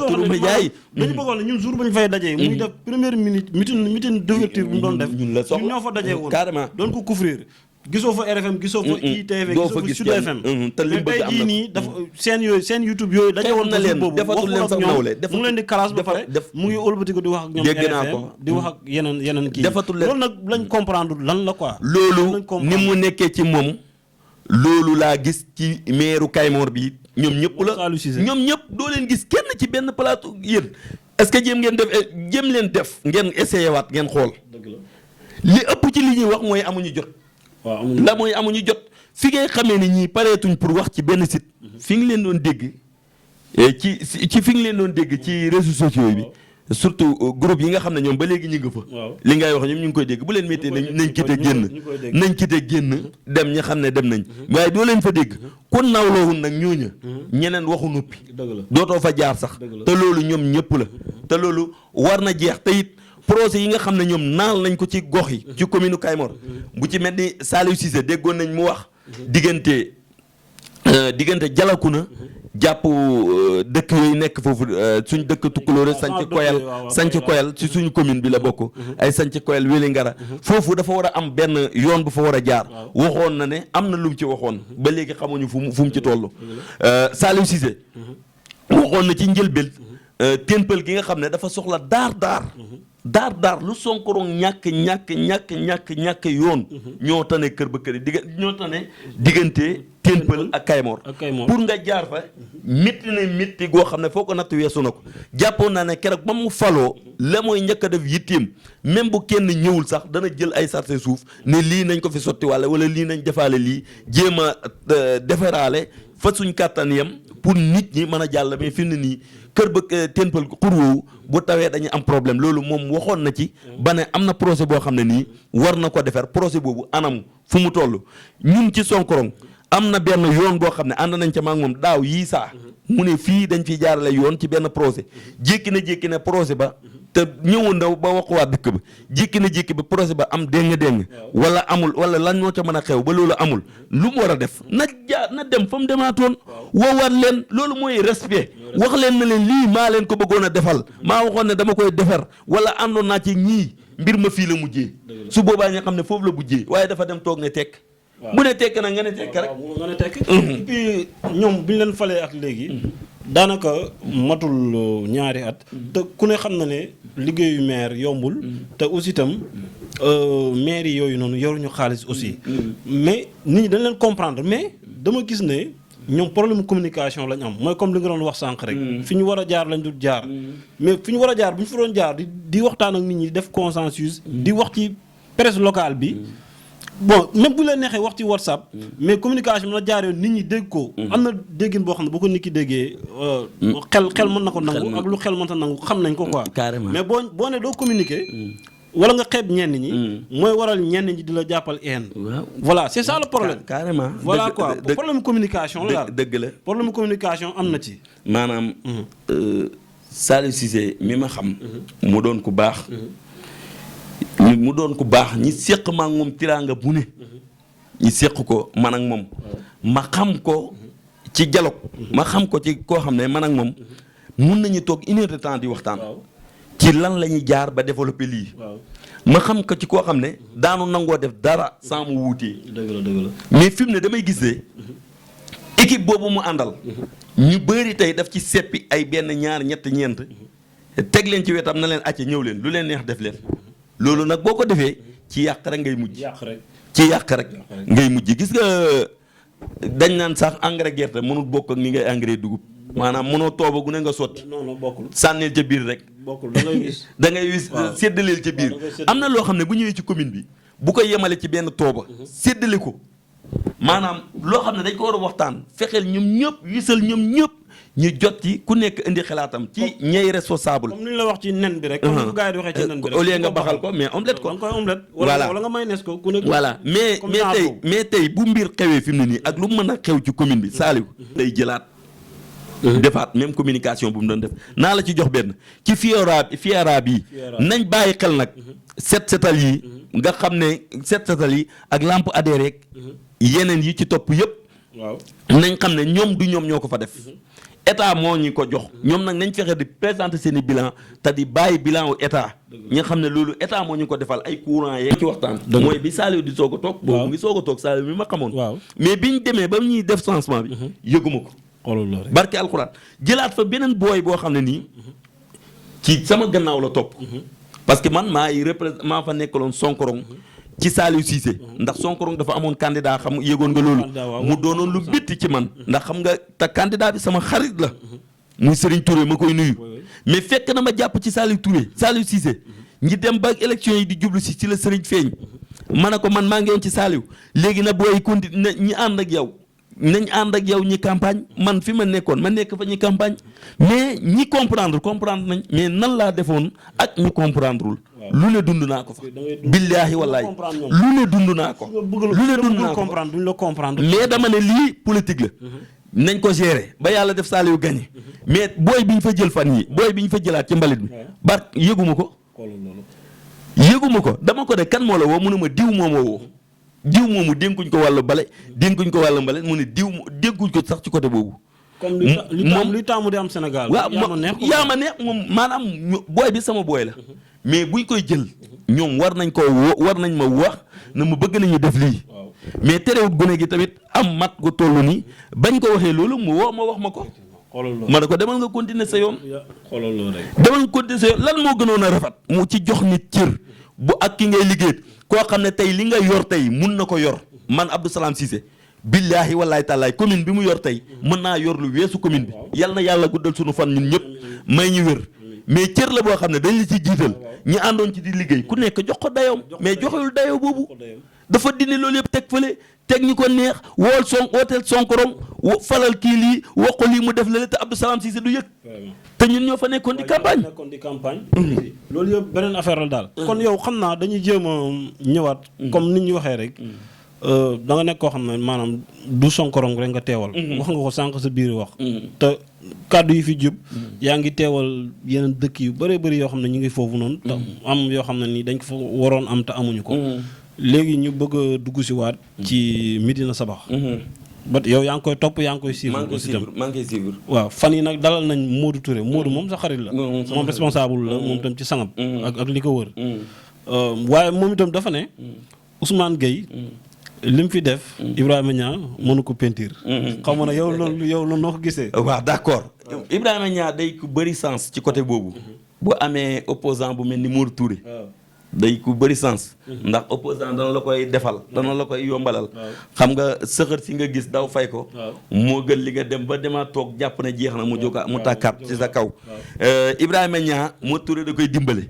turu média yi dañu bëggoon ñun jour ba ñu fay dajee muy def première minute meeting d'ouverture bu mu doon def ñun ñoo fa dajee woon carrément doon ko couvrir gisoo fa RFM gisoo fa ITV gisoo fa Sud FM te li bëgg am na nii dafa seen YouTube yooyu daje woon na leen defatul leen sax nawle mu ngi leen di classe ba pare mu ngi ëlbati ko di wax ak ñoom RFM di wax ak yeneen kii defatul leen loolu nag lañ comprendre lan la quoi loolu ni mu nekkee ci moom loolu laa gis ci meeru Kaymoor bi ñoom ñëpp la ñoom ñëpp doo leen gis kenn ci benn plateau yéen est-ce que jéem leen def ngeen essayé waat ngeen xool li ëpp ci li ñuy wax mooy amuñu jot mooy amuñu jot fi ngay xamee ni ñii pareetuñ pour wax ci benn site fi nga leen doon dégg ci fi nga leen doon dégg ci réseaux sociaux bi surtout groupe yi nga xam ne ñoom ba léegi ñu ngi fa li ngay wax ñoom ñu ngi koy dégg bu leen méttee nañ quitté génn dem ñi xam ne dem nañ waaye doo leen fa dégg kon nawloowun nag ñooña ñeneen waxu noppi dootoo fa jaar sax te loolu ñoom ñëpp la te loolu war na jeex te it projet yi nga xam ne ñoom naal nañ ko ci gox yi ci commune Kaymoor bu ci mel ni Saliou Cissé déggoon nañ mu wax diggante Jalakuna jàpp dëkk yooyu nekk foofu suñ dëkk Tukulóore sanc koyal ci suñu commune bi la bokk ay sanc koyal Wélingara foofu dafa war a am benn yoon bu fa war a jaar waxoon na ne am na lu mu ci waxoon ba léegi xamuñu fu mu ci toll Saliou Cissé waxoon na ci njëlbéen témpal gi nga xam ne dafa soxla daar lu Sonkorong ñàkk yoon ñoo tane kër ba kër ñoo tane diggante témpal ak Kaymoor pour nga jaar fa métti goo xam ne foo ko natt weesu na ko jàppoon naa ne keroog ba mu faloo la mooy njëkk a def yitteem même bu kenn ñëwul sax dana jël ay sarse suuf ne lii nañ ko fi sotti walla lii nañ defaale lii jéem a defaraale fa suñ kàttan yam pour nit ñi mën a jàll mais fi mu ne nii kër ba témpal xur woowu bu tawee dañuy am problème loolu moom waxoon na ci ba ne am na projet boo xam ne nii war na ko defar projet boobu anam fu mu toll ñun ci Sonkorong am na benn yoon boo xam ne ànd nañ ca maag moom daaw yii saa mu ne fii dañ fiy jaarale yoon ci benn projet jékki na projet ba te ñëwoon ndaw ba wax waa dëkk ba jékki ba projet ba am déng wala amul wala lan moo ca mën a xew ba loolu amul lu mu war a def na dem fa mu demaatoon woowaat leen loolu mooy respect wax leen na leen lii maa leen ko bëggoon a defal maa waxoon ne dama koy defar wala àndoon naa ci ñii mbir ma fii la mujjee su boobaa nga xam ne foofu la mujjee waaye dafa dem toog ne tekk bu ne tekk nag nga ne tekk rek nga ne tekk et puis ñoom bi ñu leen falee ak léegi daanaka matul ñaari at te ku ne xam na ne liggéeyu maire yombul te aussi itam maire yi yooyu noonu yoruñu xaalis aussi mais nit ñi dañ leen comprendre mais dama gis ne ñoom problème communication lañ am mooy comme li nga doon wax sànq rek fi ñu war a jaar lañ dul jaar mais fi ñu war a jaar bu ñu fa doon jaar di waxtaan ak nit ñi def consensus di wax ci presse locale bi bon même bu leen neexee wax ci WhatsApp mais communication na jaar yoon nit ñi dégg ko am na déggin boo xam ne bu ko nit ki déggee xel mën na ko nangu ak lu xel mënta nangu xam nañ ko quoi carrément mais boo ne doo communiquer wala nga xeeb ñenn ñi mooy waral ñenn ñi di la jàppal haine voilà c'est ça le problème carrément voilà quoi problème communication la daal dëgg la problème communication am na ci maanaam Saliou Cissé mi ma xam mu doon ku baax ñi séq ma ak moom tiraanga bu ne ñi séq ko man ak moom ma xam ko ci dialogue ma xam ko ci koo xam ne man ak moom mun nañu toog 1 heure de temps di waxtaan ci lan la ñuy jaar ba développer lii ma xam ko ci koo xam ne daanu nangoo def dara sans mu wuutee dëgg la mais fi mu ne damay gis ne équipe boobu mu àndal ñu bëri tey daf ci seppi ay benn ñaar ñett ñeent teg leen ci wetam na leen acce ñëw leen lu leen neex def leen loolu nag boo ko defee ci yàq rek ngay mujj ci yàq rek ngay mujj gis nga dañ naan sax engrais gerte mënul bokk ak ni ngay engrais dugub maanaam mënoo tooba gu ne nga sotti sànneel ca biir rek da ngay wis séddaleel ca biir am na loo xam ne bu ñëwee ci commune bi bu ko yemale ci benn tooba séddale ko maanaam loo xam ne dañ ko war a waxtaan fexeel ñoom ñëpp wisal ñoom ñëpp ñu jot ci ku nekk indi xalaatam ci ñay responsable. comme ni ñu la wax ci nen bi rek. comme ni ko gars yi di waxee ci nen bi rek. au lieu nga baxal ko mais omelette ko. da nga koy omelette. voilà wala nga mayonnaise ko ku nekk. voilà mais tey bu mbir xewee fi mu ne nii ak lu mu mën a xew ci commune bi Saliou. day jëlaat. defaat même communication bu mu doon def naa la ci jox benn ci fiera bi nañ bàyyi xel nag. setal yi. nga xam ne setal yi ak lampe adhéré yeneen yi ci topp yëpp. waaw nañ xam ne ñoom du ñoom ñoo ko fa def. état moo ñu ko jox ñoom nag nañ fexe di présenter seen i bilan te di bàyyi bilan wu état ñi nga xam ne loolu état moo ñu ko defal ay courant yeeg ci waxtaan mooy bi Saliou di soog a toog boobu mu ngi soog a toog Saliou mi ma xamoon mais biñ demee ba ñuy def changement bi yëguma ko barke alxuraan jëlaat fa beneen booy boo xam ne nii ci sama gannaaw la topp parce que man maa fa nekkaloon Sonkorong ci Saliou Cissé ndax Sonkorong dafa amoon candidat xam yëgoon nga loolu mu doonoon lu bitti ci man ndax xam nga te candidat bi sama xarit la muy Serigne Touré ma koy nuyu mais fekk na ma jàpp ci Saliou Cissé ñi dem ba élection yi di jublu ci la Serigne feeñ ma ne ko man maa ngi woon ci Saliou léegi na booy continué ñi ànd ak yow nañ ànd ak yow ñi campagne man fi ma nekkoon ma nekk fa ñi campagne mais ñi comprendre nañ mais nan laa defoon ak ñi comprendrewul lu ne dund naa ko fa. billaahi wallaahi lu ne dund naa ko. duñ la comprendre. mais dama ne lii politique la. nañ ko gérer ba yàlla def Saliou gagné. mais booy bi ñu fa jël fan yi booy bi ñu fa jëlaat ci mbalit bi. bar yëguma ko. dama ko de kan moo la woo mu ne ma diw moo ma woo. diw moomu dénkuñ ko wàllu bale dénkuñ ko wàllu mbale mu ne diw dénkuñ ko sax ci côté boobu comme luy taamu di am Sénégal. waaw yaa ma neex moom maanaam booy bi sama booy la. mais buñ koy jël. ñoom war nañ ma wax na mu bëgg nañu def lii. mais terewut gone gi tamit am mat gu toll nii bañ ko waxee loolu mu woo ma wax ma ko. ma ne ko demal nga continuer sa yoon. demal nga continuer sa yoon lan moo gënoon a rafet. mu ci jox nit cër bu ak ki ngay liggéey koo xam ne tey li nga yor tey mun na ko yor man Abdou Salam Cissé. billaahi wallaahi taalaay commune bi mu yor tey mën naa yor lu weesu commune bi yal na yàlla guddal suñu fan ñun ñëpp may ñu wér mais cër la boo xam ne dañ la ci jiital ñi àndoon ci di liggéey ku nekk jox ko dayoom mais joxewul dayoo boobu dafa dindi loolu yëpp teg fële teg ñu ko neex wooteel Sonkorong falal kii lii wax ko lii mu def la te Abdou Salam Cissé du yëg te ñun ñoo fa nekkoon di campagne. loolu yëpp beneen affaire la daal. kon yow xam naa dañuy jéem a ñëwaat. comme ni ñu waxee rek. da nga nekk koo xam ne maanaam du Sonkorong rek nga teewal. wax nga ko sànq sa biir wax. te kàddu yi fi jub. yaa ngi teewal yeneen dëkk yu bëree bëri yoo xam ne ñu ngi foofu noonu. te am yoo xam ne nii dañ ko fa waroon am te amuñu ko. léegi ñu bëgg a dugg si waat. ci Médina Sabakh. ba yow yaa ngi koy topp yaa ngi koy suivre. maa ngi koy suivre. waaw fan yi nag dalal nañ Modou Touré Modou moom sa xarit la. moom responsable la moom itam ci sangam. ak li ko wër. waaye moom itam dafa ne. Ousmane Gueye. li mu fi def. Ibrahima Niang mënu ko peinture. xam nga ne yow loolu noo ko gisee. waaw d'accord Ibrahima Niang day ku bëri sens ci côté boobu. bu amee opposant bu mel ni Modou Touré. day ku bëri sens. ndax opposant dana la koy defal dana la koy yombalal. xam nga sëxër si nga gis daw fay ko. moo gën li nga dem ba demaat toog jàpp na jeex na mu jóga mu tàkkaat ci sa kaw. Ibrahima Niang Modou Touré da koy dimbale.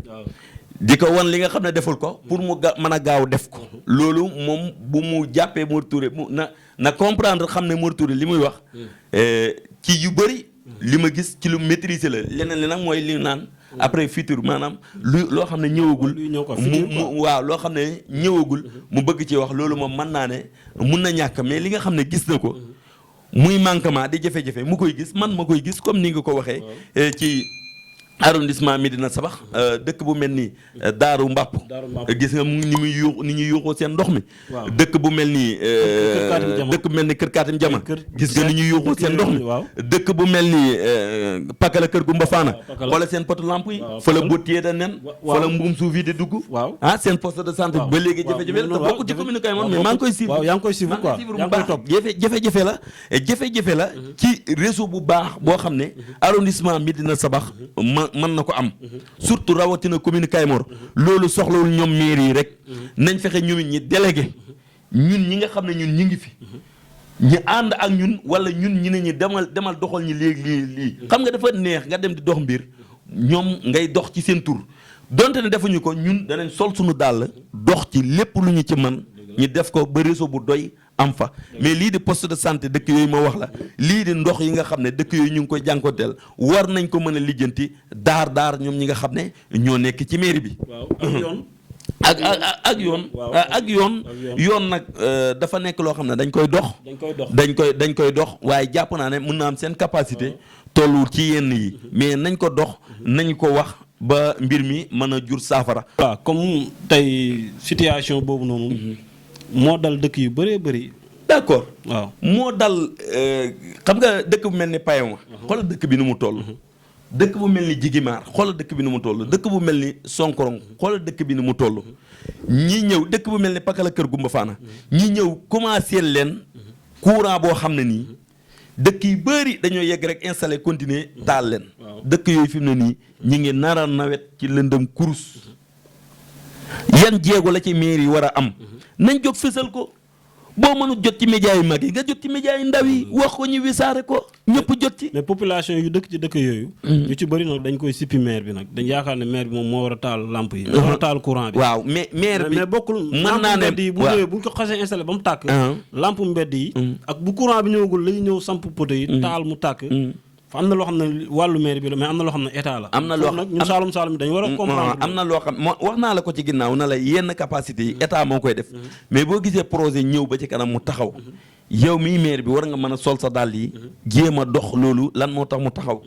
di ko wan li nga xam ne deful ko pour mu mën a gaaw def ko. loolu moom bu mu jàppee Modou Touré mu na comprendre xam ne Modou Touré li muy wax. ci yu bëri. li ma gis ci lu maîtriser la leneen li nag mooy li naan. après futur maanaam loo xam ne ñëwagul. waaw loo xam ne ñëwagul. mu bëgg ci wax loolu moom mën naa ne mun na ñàkk mais li nga xam ne gis na ko. muy manquement di jafe-jafe mu koy gis man ma koy gis comme ni nga ko waxee. ci arrondissement Médina Sabakh dëkk bu mel ni Daaru Mbàpp gis nga ni ñuy yuuxoo seen ndox mi. dëkk bu mel ni Kër Kaatim Jama gis nga ni ñuy yuuxoo seen ndox mi. dëkk bu mel ni Pakala Kër Gumba Faana wala seen potu lamp yi fa la bottiyee da nen fa la mbuum suuf yi di dugg. Seen poste de santé ba léegi jafe-jafe la te bokk ci commune Kay moom mais maa ngi koy suivre. yaa ngi koy suivre quoi yaa ngi koy topp jafe-jafe la ci réseau bu baax boo xam ne arrondissement Médina Sabakh mën na ko am. surtout rawatina commune Kaymoor. loolu soxlawul ñoom mairie yi rek. nañ fexe ñoom ñi délégué. ñun ñi nga xam ne ñun ñi ngi fi. ñi ànd ak ñun wala ñun ñi ne ñi demal doxal ñi léegi lii. xam nga dafa neex nga dem di dox mbir ñoom ngay dox ci seen tur donte ne defuñu ko ñun danañ sol suñu dàll dox ci lépp lu ñu ci mën ñu def ko ba réseau bu doy am fa mais lii di poste de santé dëkk yooyu ma wax la lii di ndox yi nga xam ne dëkk yooyu ñu ngi koy jànkoonteel war nañ ko mën a lijjanti daar ñoom ñi nga xam ne ñoo nekk ci mairie bi. ak yoon nag dafa nekk loo xam ne dañ koy dox waaye jàpp naa ne mën na am seen capacité tolluwul ci yenn yi mais nañ ko dox nañ ko wax ba mbir mi mën a jur saafara. waaw comme tey situation boobu noonu. moo dal dëkk yu bëree bëri. d'accord waaw moo dal xam nga dëkk bu mel ni Payoma. xoolal dëkk bi ni mu toll. dëkk bu mel ni Jigimaar xoolal dëkk bi ni mu toll dëkk bu mel ni Sonkorong xoolal dëkk bi ni mu toll. ñi ñëw dëkk bu mel ni Pakala Kër Gumba Faana. ñi ñëw commencé leen. courant boo xam ne nii. dëkk yu bëri dañoo yegg rek installé continuer taal leen. dëkk yooyu fi mu ne nii ñi ngi nara nawet ci lëndëm kurus. yan jéego la ci mairie yi war a am. nañ jóg fësal ko boo mënul jot ci média yu mag yi nga jot ci média yu ndaw yi wax ko ñu wisaare ko ñëpp jot ci. mais population yu dëkk ci dëkk yooyu. ñu ci bëri nag dañ koy sippi maire bi nag dañ yaakaar ne maire bi moom moo war a taal lamp yi. moo war a taal courant bi. waaw mais maire bi mais bokkul. mën naa ne bu ñëwee bu ñu ko xasee installé ba mu tàkk. lamp mbedd yi. ak bu courant bi ñëwagul la ñu ñëw samp poto yi. taal mu tàkk. fa am na loo xam ne wàllu maire bi la mais am na loo xam ne état la. am na loo nag ñun Saalum dañu war a comprendre. am na loo xam wax naa la ko ci ginnaaw na la yenn capacité yi état moo koy def. mais boo gisee projet ñëw ba ci kanam mu taxaw. yow mii maire bi war nga mën a sol sa dàll yi. jéem a dox loolu lan moo tax mu taxaw.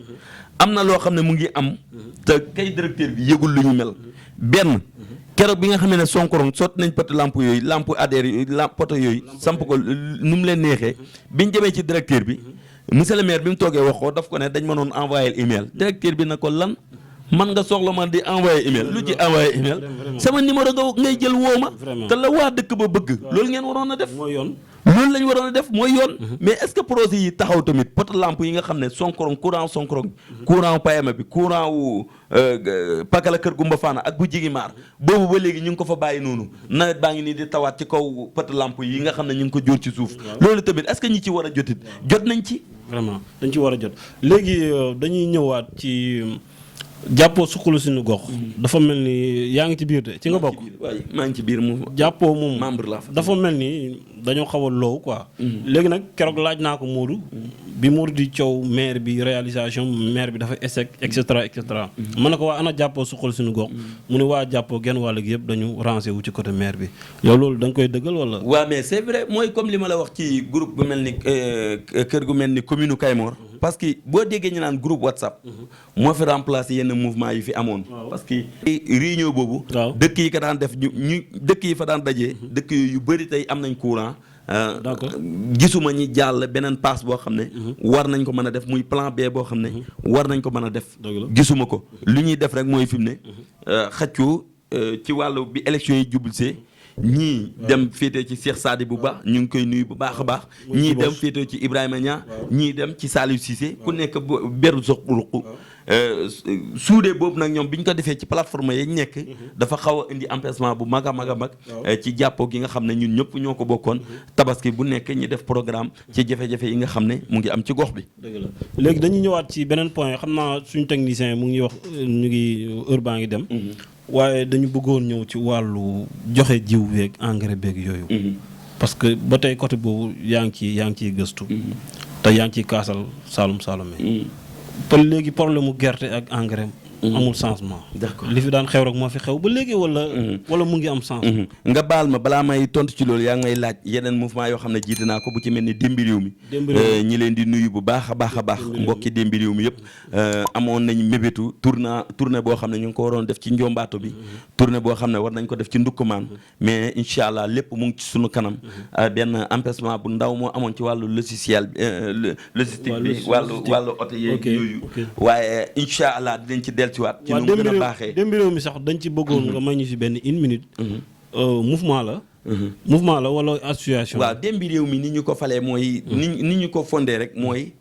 am na loo xam ne mu ngi am. te kay directeur bi yëgul lu ñu mel. benn keroog bi nga xam ne Sonkorong sotti nañ poto lampe yooyu lampe adhère yooyu poto yooyu samp ko nu mu leen neexee biñ demee ci directeur bi. monsieur le maire bi mu toogee wax ko daf ko ne dañ ma doon envoyé email directeur bi na ko lan man nga soxla man di envoyé email lu ci envoyé email sama numéro nga ngay jël woo ma te la waa dëkk ba bëgg loolu ngeen waroon a def mooy yoon loolu lañ waroon a def mooy yoon mais est-ce que projet yi taxaw tamit poto lampe yi nga xam ne Sonkorong courant payama bi courant wu Pakala Kër Gumba Fana ak bu Jigimaar boobu ba léegi ñu ngi ko fa bàyyi noonu nawet baa ngi nii di tawaat ci kaw poto lampe yi nga xam ne ñu ngi ko jóor ci suuf loolu tamit est-ce que ñi ci war a jotit jot nañ ci vraiment dañ ci war a jot léegi dañuy ñëwaat ci jàppoo suqalu suñu gox. dafa mel ni yaa ngi ci biir de ci nga bokk. waaye maa ngi ci biir moom. jàppoo moom membre la dafa mel ni dañoo xaw a loow quoi. léegi nag keroog laaj naa ko Modou. bi Modou di coow maire bi réalisation maire bi dafa échec et cetera et cetera. mën na ko waa ana jàppoo suqalu suñu gox. mu ne waa jàppoo genn wàll gi yëpp dañu rancé wu ci côté maire bi yow loolu da nga koy dëggal wala. waaw mais c'est vrai mooy comme li ma la wax ci groupe bu mel ni kër gu mel ni commune Kaymoor. parce que boo déggee ñu naan groupe WhatsApp. moo fi remplacé yenn mouvement yi fi amoon. parce que réunion boobu. dëkk yi ko daan def ñu dëkk yi fa daan dajee. dëkk yu bëri tey am nañ courant. d'accord gisuma ñi jàll beneen passe boo xam ne. war nañ ko mën a def muy plan B boo xam ne. war nañ ko mën a def. gisuma ko lu ñuy def rek mooy fi mu ne. xëccoo ci wàllu bi élection yi jublusee. ñii dem féetee ci Cheikh Sadibou Ba ñu ngi koy nuyu bu baax a baax ñii dem féetee ci Ibrahima Niang ñii dem ci Saliou Cissé ku nekk beru sox ruq suudee boobu nag ñoom bi ñu ko defee ci plateforme yi nekk dafa xaw a indi empêchement bu mag a mag a mag ci jàppoo gi nga xam ne ñun ñëpp ñoo ko bokkoon tabaski bu nekk ñi def programme ci jafe-jafe yi nga xam ne mu ngi am ci gox bi. dëgg la léegi dañuy ñëwaat ci beneen point xam naa suñu technicien mu ngi wax ñu ngi heure baa ngi dem. waaye dañu bëggoon ñëw ci wàllu joxe jiw beeg engrais beeg yooyu. parce que ba tey côté boobu yaa ngi ciy gëstu. te yaa ngi ciy kaasal Saalum Saalum yi. te léegi problème mu gerte ak engrais. amul changement. d'accord li fi daan xew rek moo fi xew ba léegi wala mu ngi am changement. nga baal ma balaa may tontu ci loolu yaa ngi may laaj yeneen mouvement yoo xam ne jiite naa ko bu ci mel ni démbi réew mi. ñi leen di nuyu bu baax a baax a baax. mbokki démbi réew mi yëpp. amoon nañ mébétu tournée boo xam ne ñu ngi ko waroon def ci Njombaato bi. tournée boo xam ne war nañ ko def ci Ndukkumaan. mais incha allah lépp mu ngi ci sunu kanam. benn empêchement bu ndaw moo amoon ci wàllu logiciel logistique bi wàllu oto yeeg yooyu. waaye incha allah dinañ ci dellusiwaat. ci nu mu gën a baaxee démb réew mi sax dañ ci bëggoon nga may ñu fi benn une minute. mouvement la. mouvement la wala association. waaw démbi réew mi ni ñu ko falee mooy. ni ñu ko fondé rek mooy.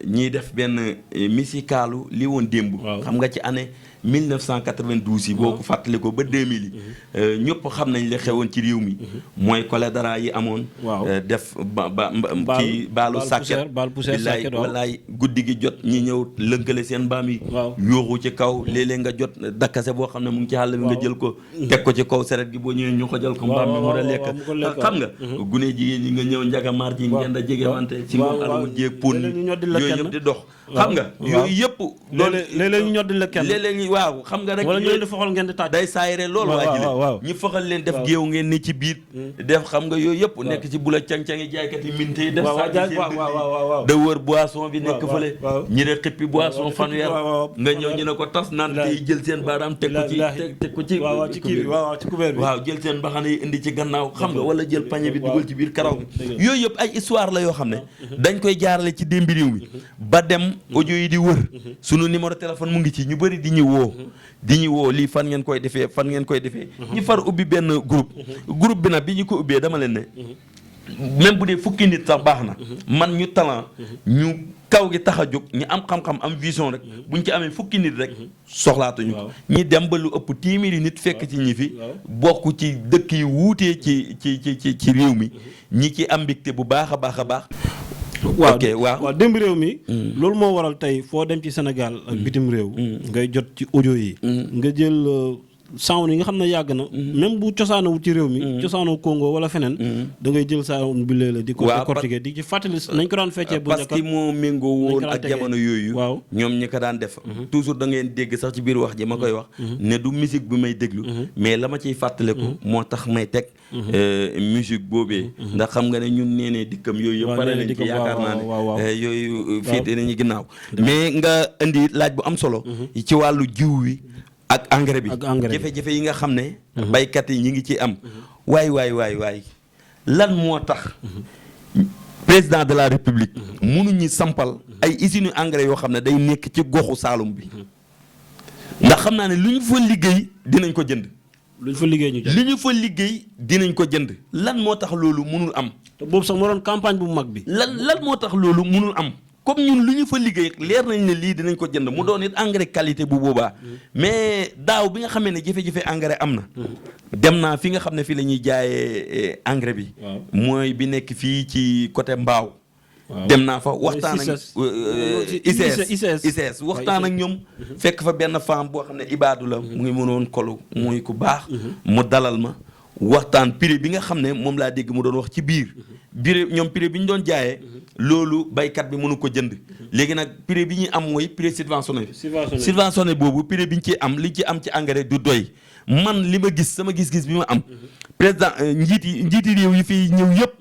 ñiy def benn misikalu li woon démb. xam nga ci année 1992 yi. boo ko fàttali ko ba 2000 yi. ñëpp xam nañ li xewoon ci réew mi. mooy choléra yi amoon. def ci baalu sàkket. billaay wallaay guddi gi jot ñi ñëw lënkale seen mbaam yi. yooxu ci kaw léeg-léeg nga jot dakkase boo xam ne mu ngi ci xàll bi nga jël ko. teg ko ci kaw seret gi boo ñëwee ñu ko jël ko. mbaam mi war a lekk xam nga. gune jigéen ñi nga ñëw njagamaar ji ngeen a jege wante. si ngoon alamul jéeg pon yooyu yëpp di dox. xam nga yooyu yëpp. léeg-léeg ñu ñoddi la kenn. léeg-léeg waaw xam nga rek. wala ñu leen di foxal ngeen di tàj. day saayre loolu waa ji ñu foxal leen def géew ngeen ni ci biir. def xam nga yooyu yëpp nekk ci bula cang-cangi jaaykat yi minte yi def da wër boisson bi nekk fële ñi de xippi boisson fanweer nga ñëw ñu ne ko tas naan tey jël seen baaraam teg ko ci waaw jël seen mbaxana yi indi ci gannaaw xam nga wala jël pañe bi dugal ci biir karaw bi yooyu yëpp ay histoire la yoo xam ne dañ koy jaarale ci démbi réew mi ba dem audio yi di wër sunu numéro téléphone mu ngi ci ñu bëri di ñu woo lii fan ngeen koy defee ñu far ubbi benn groupe bi nag bi ñu ko ubbee dama leen ne même bu dee fukki nit sax baax na man ñu talent ñu kaw gi tax a jóg ñu am xam-xam am vision rek buñ ci amee fukki nit rek soxlaatuñu ko ñi dem ba lu ëpp téeméeri nit fekk ci ñi fi bokk ci dëkk yi wuutee ci réew mi ñi ci am mbégte bu baax a baax a baax. waaw démb réew mi. loolu moo waral tey foo dem ci Sénégal ak bitim réew. ngay jot ci audio yi. nga jël sound yi nga xam ne yàgg na. même bu cosaanawul ci réew mi. cosaanoo Congo wala feneen. da ngay jël sound bi léeg-léeg di ko décortiquer di ci fàttali nañ ko daan feccee bu njëkk parce que moo méngoo woon ak jamono yooyu. waaw ñoom ñi ko daan def. toujours da ngeen dégg sax ci biir wax ji ma koy wax. ne du musique bi may déglu. mais la ma ciy fàttaliku. moo tax may teg. musique boobee. ndax xam nga ne ñun nee ne dikkam yooyu yëpp. pare nañ ci yaakaar naa ne yooyu féete nañu ginnaaw. mais nga indi laaj bu am solo. ci wàllu jiw wi. ak engrais bi jafe-jafe yi nga xam ne. baykat yi ñi ngi ci am. waay lan moo tax. président de la république mënuñu sampal ay usines engrais yoo xam ne day nekk ci goxu Saalum bi ndax xam naa ne lu ñu fa liggéey dinañ ko jënd. lu ñu fa liggéey ñu jënd li ñu fa liggéey dinañ ko jënd lan moo tax loolu mënul am. te boobu sax moo doon campagne bu mag bi. lan moo tax loolu mënul am comme ñun lu ñu fa liggéey leer nañ ne lii dinañ ko jënd mu doon it engrais qualité bu boobaa mais daaw bi nga xamee ne jafe-jafe engrais am na. dem naa fi nga xam ne fii la ñuy jaayee engrais bi. mooy bi nekk fii ci côté Mbaaw. dem naa fa waxtaan ak ICS waxtaan ak ñoom fekk fa benn femme boo xam ne ibaadu la mu ngi mënoon kolu muy ku baax mu dalal ma waxtaan prix bi nga xam ne moom laa dégg mu doon wax ci biir ñoom prix bi ñu doon jaayee loolu baykat bi mënu ko jënd léegi nag prix bi ñuy am mooy prix subventionné boobu prix bi ñu ci am li ci am ci engrais du doy man li ma gis sama gis-gis bi ma am président njiiti réew yi fi ñëw yëpp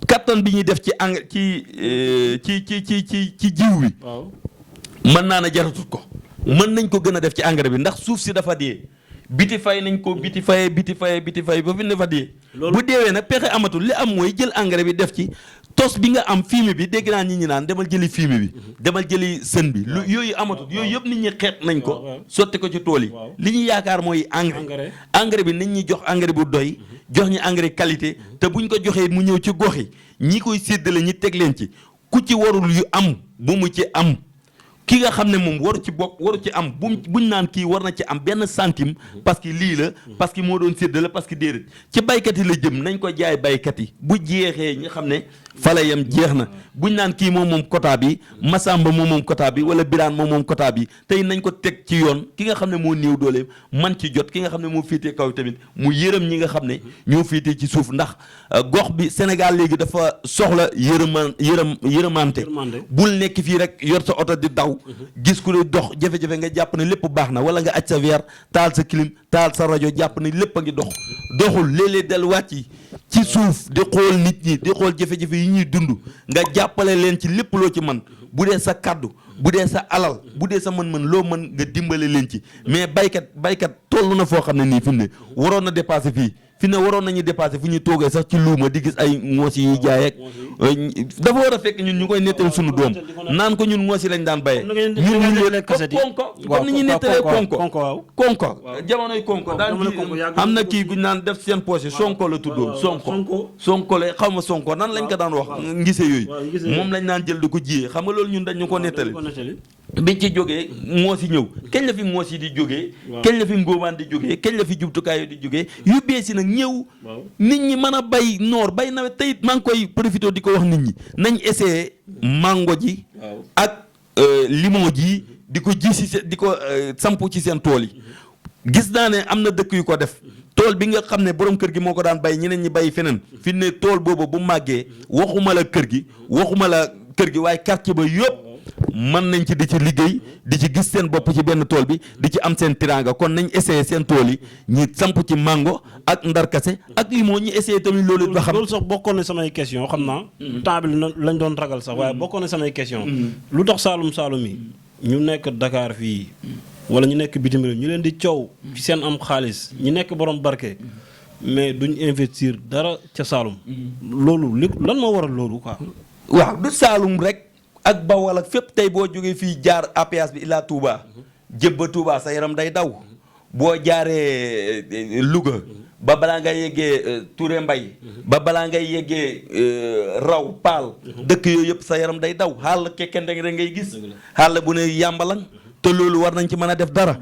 kattan bi ñuy def ci engrais ci jiw bi mën naa ne jaratut ko mën nañ ko gën a def ci engrais bi ndax suuf si dafa dee biti fay nañ ko biti fayee ba fi ne fa dee bu deewee nag pexe amatul li am mooy jël engrais bi def ci tos bi nga am fumier bi dégg naa nit ñi naan demal jëli fumier bi demal jëli sën bi lu yooyu amatul yooyu yëpp nit ñi xeet nañ ko sotti ko ci tool yi li ñuy yaakaar mooy engrais bi nit ñi jox engrais bu doy jox ñi engrais qualité te buñ ko joxee mu ñëw ci gox yi ñi koy séddale ñi teg leen ci ku ci warul yu am bu mu ci am ki nga xam ne moom waru ci bokk waru ci am buñ naan kii war na ci am benn centime parce que lii la parce que moo doon séddale parce que déedéet ci baykat yi la jëm nañ ko jaay baykat yi bu jeexee ñi xam ne fala yam jeex na buñ naan kii moom quota bi Masamba moom quota bi wala Birane moom quota bi tey nañ ko teg ci yoon ki nga xam ne moo néew doole man ci jot ki nga xam ne moo féetee kaw tamit mu yërëm ñi nga xam ne ñoo féetee ci suuf ndax gox bi Sénégal léegi dafa soxla yërëmante bul nekk fii rek yor sa oto di daw gis ku lay dox jafe-jafe nga jàpp ne lépp baax na wala nga aj sa verre taal sa clim taal sa rajo jàpp ne lépp a ngi doxul léeg-léeg del wàcc ci suuf di xool nit ñi di xool jafe-jafe yi ñuy dund nga jàppale leen ci lépp loo ci man bu dee sa kaddu bu dee sa alal bu dee sa mën-mën loo mën nga dimbale leen ci mais baykat toll na foo xam ne nii fi mu ne waroon na dépassé fii fi ne waroon nañu dépassé fu ñu toogee sax ci luuma di gis ay ngoos yi jaay ak dafa war a fekk ñun ñu koy nettali suñu doom naan ko ñun ngoos yi lañ daan bayee ñun ñu leen konko comme ni ñuy nettalee konko jamonoy konko daan am na kii guñ naan def seen poche sonko la tuddoon sonko la xaw ma sonko nan lañ ko daan wax ngise yooyu moom lañ naan jël di ko jiyee xam nga loolu ñun dañ ñu ko nettali biñ ci jógee ngoos yi ñëw kañ la fi ngoos yi di jógee kañ la fi ngóobaan di jógee kañ la fi jumtukaay di jógee yu bees yi nag ñëw nit ñi mën a bay noor bay nawet tey maa ngi koy profité di ko wax nit ñi nañ essayé mango ji ak limon ji di ko ji si di ko samp ci seen tool yi gis naa ne am na dëkk yu ko def tool bi nga xam ne borom kër gi moo ko daan bay ñeneen ñi bay feneen fi ne tool boobu bu màggee waxuma la kër gi waaye quartier ba yëpp mën nañ ci di ci liggéey di ci gis seen bopp ci benn tool bi di ci am seen tiraanga kon nañ essayé seen tool yi ñi samp ci mango ak ndarkase ak limon ñi essayé tamit loolu ba xam loolu sax bokkoon na samay question xam naa temps bi lañ doon ragal sax waaye bokkoon na samay question lu tax Saalum yi ñu nekk Dakar fii wala ñu nekk bitim réew ñu leen di coow ci seen am xaalis ñu nekk borom barke mais duñ investir dara ca Saalum loolu lan moo waral loolu quoi waaw du Saalum rek ak Bawol ak fépp tey boo jógee fii jaar APS bi illaa Touba jëbba Touba sa yaram day daw boo jaaree Louga ba balaa ngay yeggee Touré Mbay ba balaa ngay yeggee Raw Paal dëkk yooyu yëpp sa yaram day daw xaal kekkente rek ngay gis xaal bu ne yàmbalang te loolu war nañ ci mën a def dara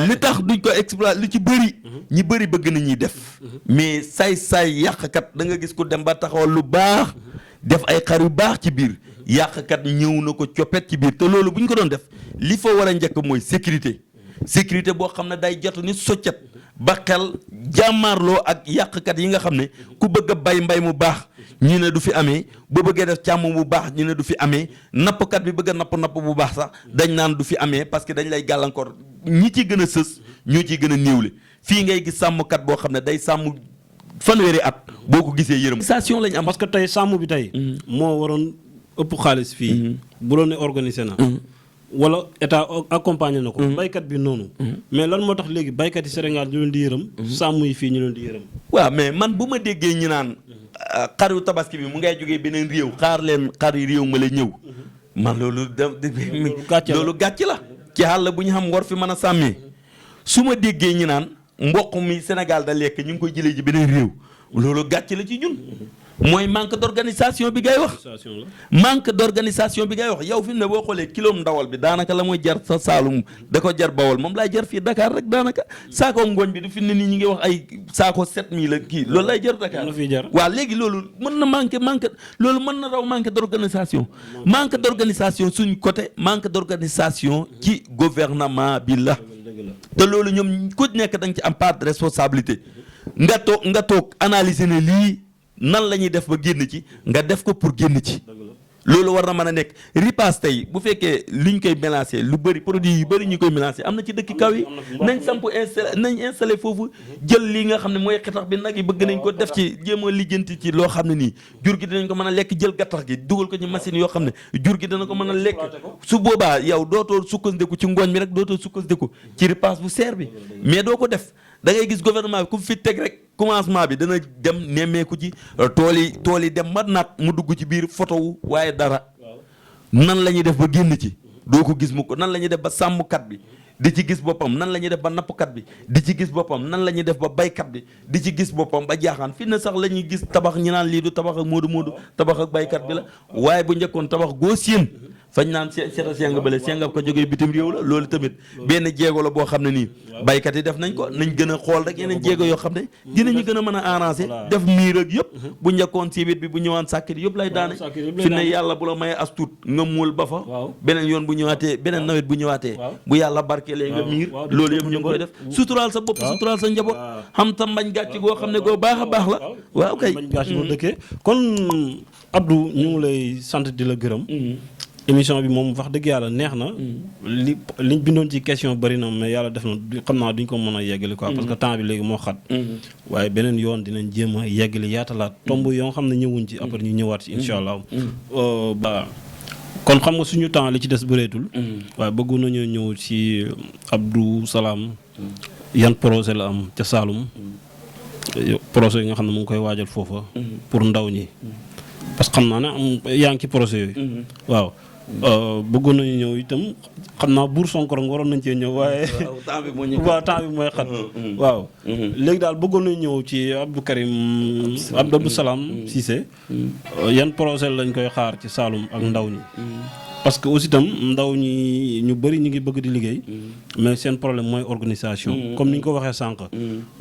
li tax duñ ko exploiter li ci bëri ñi bëri bëgg na ñuy def mais saay yàqkat da nga gis ku dem ba taxawal lu baax def ay xar yu baax ci biir yàqkat ñëw na ko coppet ci biir te loolu bu ñu ko doon def li fa war a njëkk mooy sécurité boo xam ne day jotu ni soccet ba xel jàmmaarloo ak yàqkat yi nga xam ne ku bëgg a bay mbay mu baax ñu ne du fi amee bu bëggee def càmm bu baax ñu ne du fi amee nappkat bi bëgg a napp bu baax sax dañ naan du fi amee parce que dañ lay gàllankoor ñi ci gën a sës ñoo ciy gën a néewle fii ngay gis sàmmkat boo xam ne day sàmm fanweeri at boo ko gisee yërëm station lañ am parce que tey sàmm bi tey moo waroon ëpp xaalis fii bu doon ne organisé na wala état accompagné na ko baykat bi noonu mais lan moo tax léegi baykat yi Sénégal ñu leen di yërëm sàmm yi fii ñu leen di yërëm waaw mais man bu ma déggee ñu naan xaru tabaski bi mu ngay jógee beneen réew xaar leen xari réew ma la ñëw man loolu loolu gàcc la ci àll bu ñu xam war fi mën a sàmmee su ma déggee ñu naan mboq mi Sénégal da lekk ñu ngi koy jëlee ji beneen réew loolu gàcc la ci ñun mooy manque d'organisation bi ngay wax manque d'organisation bi ngay wax yow fi mu ne boo xoolee kilo ndawal bi daanaka la mooy jar sa Saalum da ko jar Bawol moom laay jar fii Dakar rek daanaka saako ngooñ bi du fi ne nii ñi ngi wax ay saako 7000 ak kii loolu lay jar Dakar waaw léegi loolu mën na manque loolu mën na raw manque d'organisation suñ côté manque d'organisation ci gouvernement bi la te loolu ñoom ku nekk da nga ci am part de responsabilité nga toog analyser ne lii nan la ñuy def ba génn ci nga def ko pour génn ci loolu war na mën a nekk ripaas tey bu fekkee liñ koy mélanger lu bëri produit yu bëri ñu koy mélanger am na ci dëkk kaw yi nañ samp installé foofu jël lii nga xam ne mooy xetax bi nag yi bëgg nañ ko def ci jéem a lijjanti ci loo xam ne nii jur gi dinañ ko mën a lekk jël gattax gi dugal ko ci machine yoo xam ne jur gi dana ko mën a lekk su boobaa yow dootoo sukkandiku ci ngooñ mi rek dootoo sukkandiku ci ripaas bu seer bi mais doo ko def da ngay gis gouvernement bi ku fi teg rek commencement bi dana dem nemmeeku ci tool yi dem ba naat mu dugg ci biir photo wu waaye dara nan la ñuy def ba génn ci doo ko gis mu ko nan la ñuy def ba sàmmkat bi di ci gis boppam nan la ñuy def ba nappkat bi di ci gis boppam nan la ñuy def ba baykat bi di ci gis boppam ba jaaxaan fi ne sax la ñuy gis tabax ñi naan lii du tabax ak moodu tabax ak baykat bi la waaye bu njëkkoon tabax goo séen fañ naan seeta senga bale senga ko jógee bitim réew la loolu tamit benn jéego la boo xam ne nii baykat yi def nañ ko nañ gën a xool rek yeneen jéego yoo xam ne dinañu gën a mën a arranger def miir ak yëpp bu njëkkoon siibit bi bu ñëwaan sàkkit yëpp lay daane fi ne yàlla bu la mayee as tuut nga muul ba fa beneen yoon bu ñëwaatee beneen nawet bu ñëwaatee bu yàlla barkeelee nga miir loolu yëpp ñu ngi koy def suturaal sa bopp suturaal sa njaboot xam tam mbañ gàcc goo xam ne goo baax a baax la waaw kay mbañ gàcc goo dëkkee kon Abdou ñu ngi lay sant di la gërëm émission bi moom wax dëgg yàlla neex na liñ bindoon ci question bëri na mais yàlla def na xam naa duñ ko mën a yeggali quoi parce que temps bi léegi moo xat waaye beneen yoon dinañ jéem a yeggali yaatalaat tomb yoo xam ne ñëwuñ ci après ñu ñëwaat ci incha allah ba kon xam nga suñu temps li ci des bëreetul waaye bëggu nañoo ñëw ci Abdou Salam yan projet la am ca Saloum projet yi nga xam ne mu ngi koy waajal foofa pour ndaw ñi parce que xam naa ne yaa ngi ci projet yooyu waaw bëggoon nañu ñëw itam xam naa buur Sonkorong waroon nañ cee ñëw waaye waaw temps bi mooy xat waaw léegi daal bëggoon nañu ñëw ci Abdou Salam Cissé yan projet lañ koy xaar ci Saloum ak ndaw ñi parce que aussi itam ndaw ñi ñu bëri ñu ngi bëgg di liggéey mais seen problème mooy organisation comme ni ñu ko waxee sànq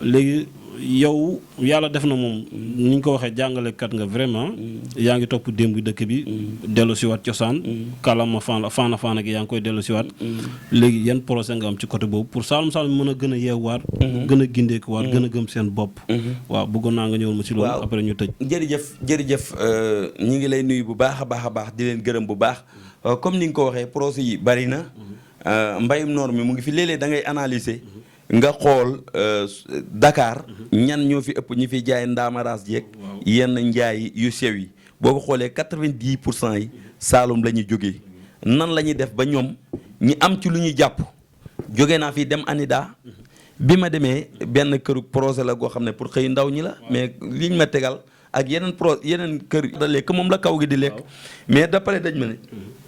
léegi yow yàlla def na moom ni ñu ko waxee jàngalekat nga vraiment yaa ngi topp démb dëkk bi dellu siwaat cosaan kàllaama faana gi yaa ngi koy dellu siwaat léegi yan projet nga am ci côté boobu pour Saloum mën a gën a yeewaat gën a gindeekuwaat gën a gëm seen bopp waaw bëggoon naa nga ñëwal ma si loolu après ñu tëj jërëjëf ñi ngi lay nuyu bu baax a baax di leen gërëm bu baax comme ni nga ko waxee projet yi bari na mbayum noor mi mu ngi fi léeg-léeg da ngay analyser nga xool Dakar ñan ñoo fi ëpp ñi fi jaay ndaamaraas jeeg yenn njaay yu sew yi boo ko xoolee 90% yi Saloum la ñuy jógee nan la ñuy def ba ñoom ñi am ci lu ñuy jàpp jóge naa fi dem ANIDA bi ma demee benn këru projet la goo xam ne pour xëy ndaw ñi la mais liñ ma tegal ak yeneen kër da lekk moom la kaw gi di lekk mais d'après dañ ma ne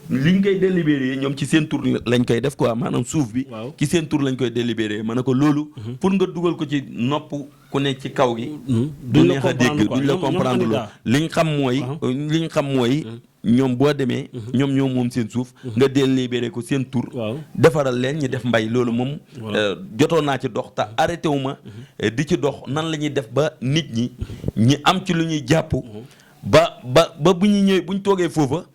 liñ koy délibéré ñoom ci seen tur lañ koy def quoi maanaam suuf bi ci seen tur lañ koy délibéré ma ne ko loolu pour nga dugal ko ci nopp ku ne ci kaw gi du neex a dégg duñ la comprendre loolu liñ xam mooy ñoom boo demee ñoom ñoo moom seen suuf nga délibéré ko seen tur defaral leen ñi def mbay loolu moom jotoon naa ci dox te arrêté wu ma di ci dox nan la ñuy def ba nit ñi am ci lu ñuy jàpp ba bu ñu ñëwee bu ñu toogee foofa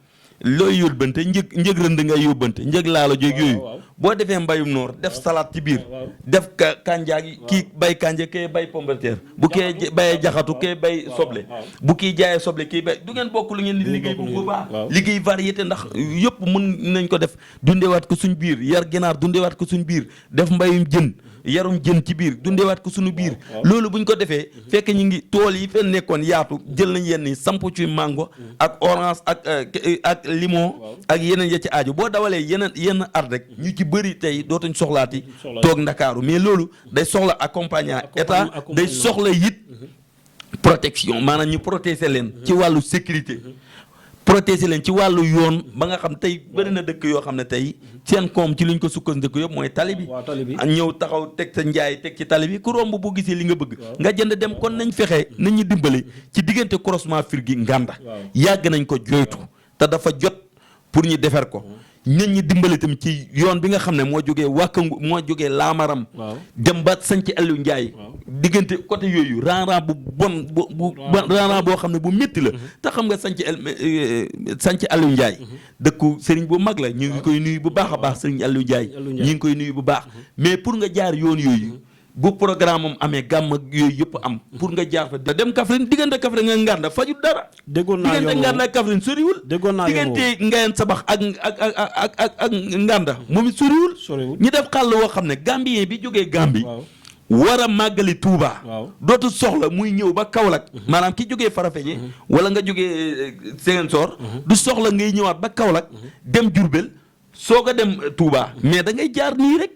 looy yóbbante njëg rënd ngay yóbbante njëg laalo jóg yooyu boo defee mbayum noor def salade ci biir def kànjaa gi kii bay kànja kee bay pomme de terre bu kee bayee jaxatu kee bay soble bu kii jaayee soble kii bay du ngeen bokk lu ngeen di liggéey bu boobaa liggéey variété ndax yëpp mën nañ ko def dundewaat ko suñ biir yar ginaar dundewaat ko suñ biir def mbayum jën yarum jën ci biir dundewaat ko suñu biir loolu buñ ko defee fekk ñu ngi tool yi fenn nekkoon yaatu jël nañ yenn yi samp ci mango ak orange ak limon ak yeneen ya ci aaju boo dawalee yenn at rek ñu ci bëri tey dootuñ soxlaati toog Ndakaaru mais loolu day soxla accompagnement état day soxla it protection maanaam ñu protéger leen ci wàllu sécurité protéger leen ci wàllu yoon ba nga xam tey bëri na dëkk yoo xam ne tey seen koom ci liñ ko sukkandiku yëpp mooy tali bi ñëw taxaw teg sa njaay teg ci tali bi ku romb bu gisee li nga bëgg nga jënd dem kon nañ fexe nañ ñu dimbali ci diggante croisement Firgi Nganda yàgg nañ ko joytu te dafa jot pour ñu defar ko nit ñi dimbali tamit ci yoon bi nga xam ne moo jógee wàkkangu moo jógee laamaram dem ba sanc Aliou Ndiaye diggante côté yooyu ran bu bon bu ran boo xam ne bu métti la te xam nga sanc Aliou Ndiaye dëkku sëriñ bu mag la ñu ngi koy nuyu bu baax a baax sëriñ Aliou Ndiaye ñu ngi koy nuyu bu baax mais pour nga jaar yoon yooyu bu programme am amee gàmm ak yooyu yëpp am pour nga jaar fa dem Kaffrine diggante Kaffrine nga Nganda fajul dara. déggoon naa diggante Nganda ak Kaffrine soriwul. déggoon naa diggante Ngayeen Sabax ak Nganda moom it soriwul. ñu def xàll woo xam ne Gambien bi jógee Gambie. war a màggali Touba. dootu soxla muy ñëw ba Kaolack. maanaam ki jógee Farafeñe. wala nga jógee Ziguinchor. du soxla ngay ñëwaat ba Kaolack. dem Diourbel soog a dem Touba. mais da ngay jaar nii rek.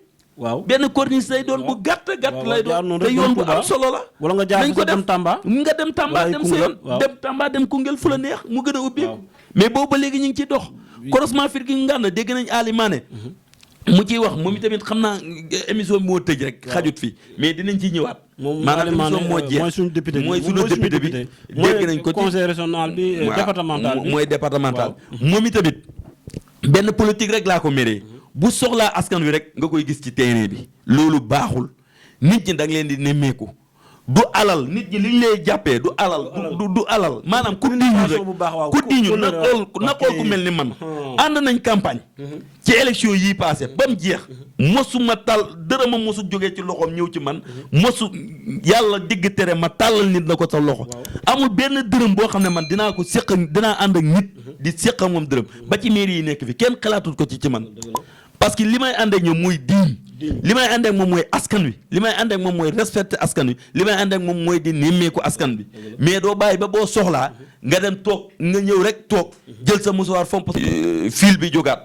benn corniche lay doon bu gàtt lay doon te yoon bu am solo la. wala nga jaar ko dem Tamba. nga dem Tamba dem sa yoon dem Tamba dem Koungheul fu la neex mu gën a ubbeeku. mais boobu ba léegi ñu ngi ciy dox. croisement Firgi Nganda dégg nañ Ali Mané mu ciy wax moom itamit xam naa émission bi moo tëj rek xajut fi mais dinañ ciy ñëwaat. maanaam émission moo jeex mooy suñu député mooy suñu député bi dégg nañ ko ci conseil régional bi départemental bi mooy départemental moom itamit benn politique rek laa ko méree bu soxlaa askan wi rek nga koy gis ci terrain bi loolu baaxul nit ñi da nga leen di nemmeeku du alal nit ñi liñ lay jàppee du alal du alal maanaam ku diñu rek ku diñu na xool ku mel ni man ànd nañ campagne ci élection yii passé ba mu jeex mosuma tal dërëma mosu jógee ci loxoom ñëw ci man mosu yàlla digg tere ma tàllal nit na ko sa loxo amul benn dërëm boo xam ne man dinaa ko séq dinaa ànd ak nit di séq moom dërëm ba ci mairie yi nekk fi kenn xalaatut ko ci man parce que li may ànd ak ñoom mooy diin li may ànd ak moom mooy askan wi li may ànd ak moom mooy respecté askan wi li may ànd ak moom mooy di nemmeeku askan bi mais doo bàyyi ba boo soxlaa nga dem toog nga ñëw rek toog jël sa musuwaar fomp fil bi jógaat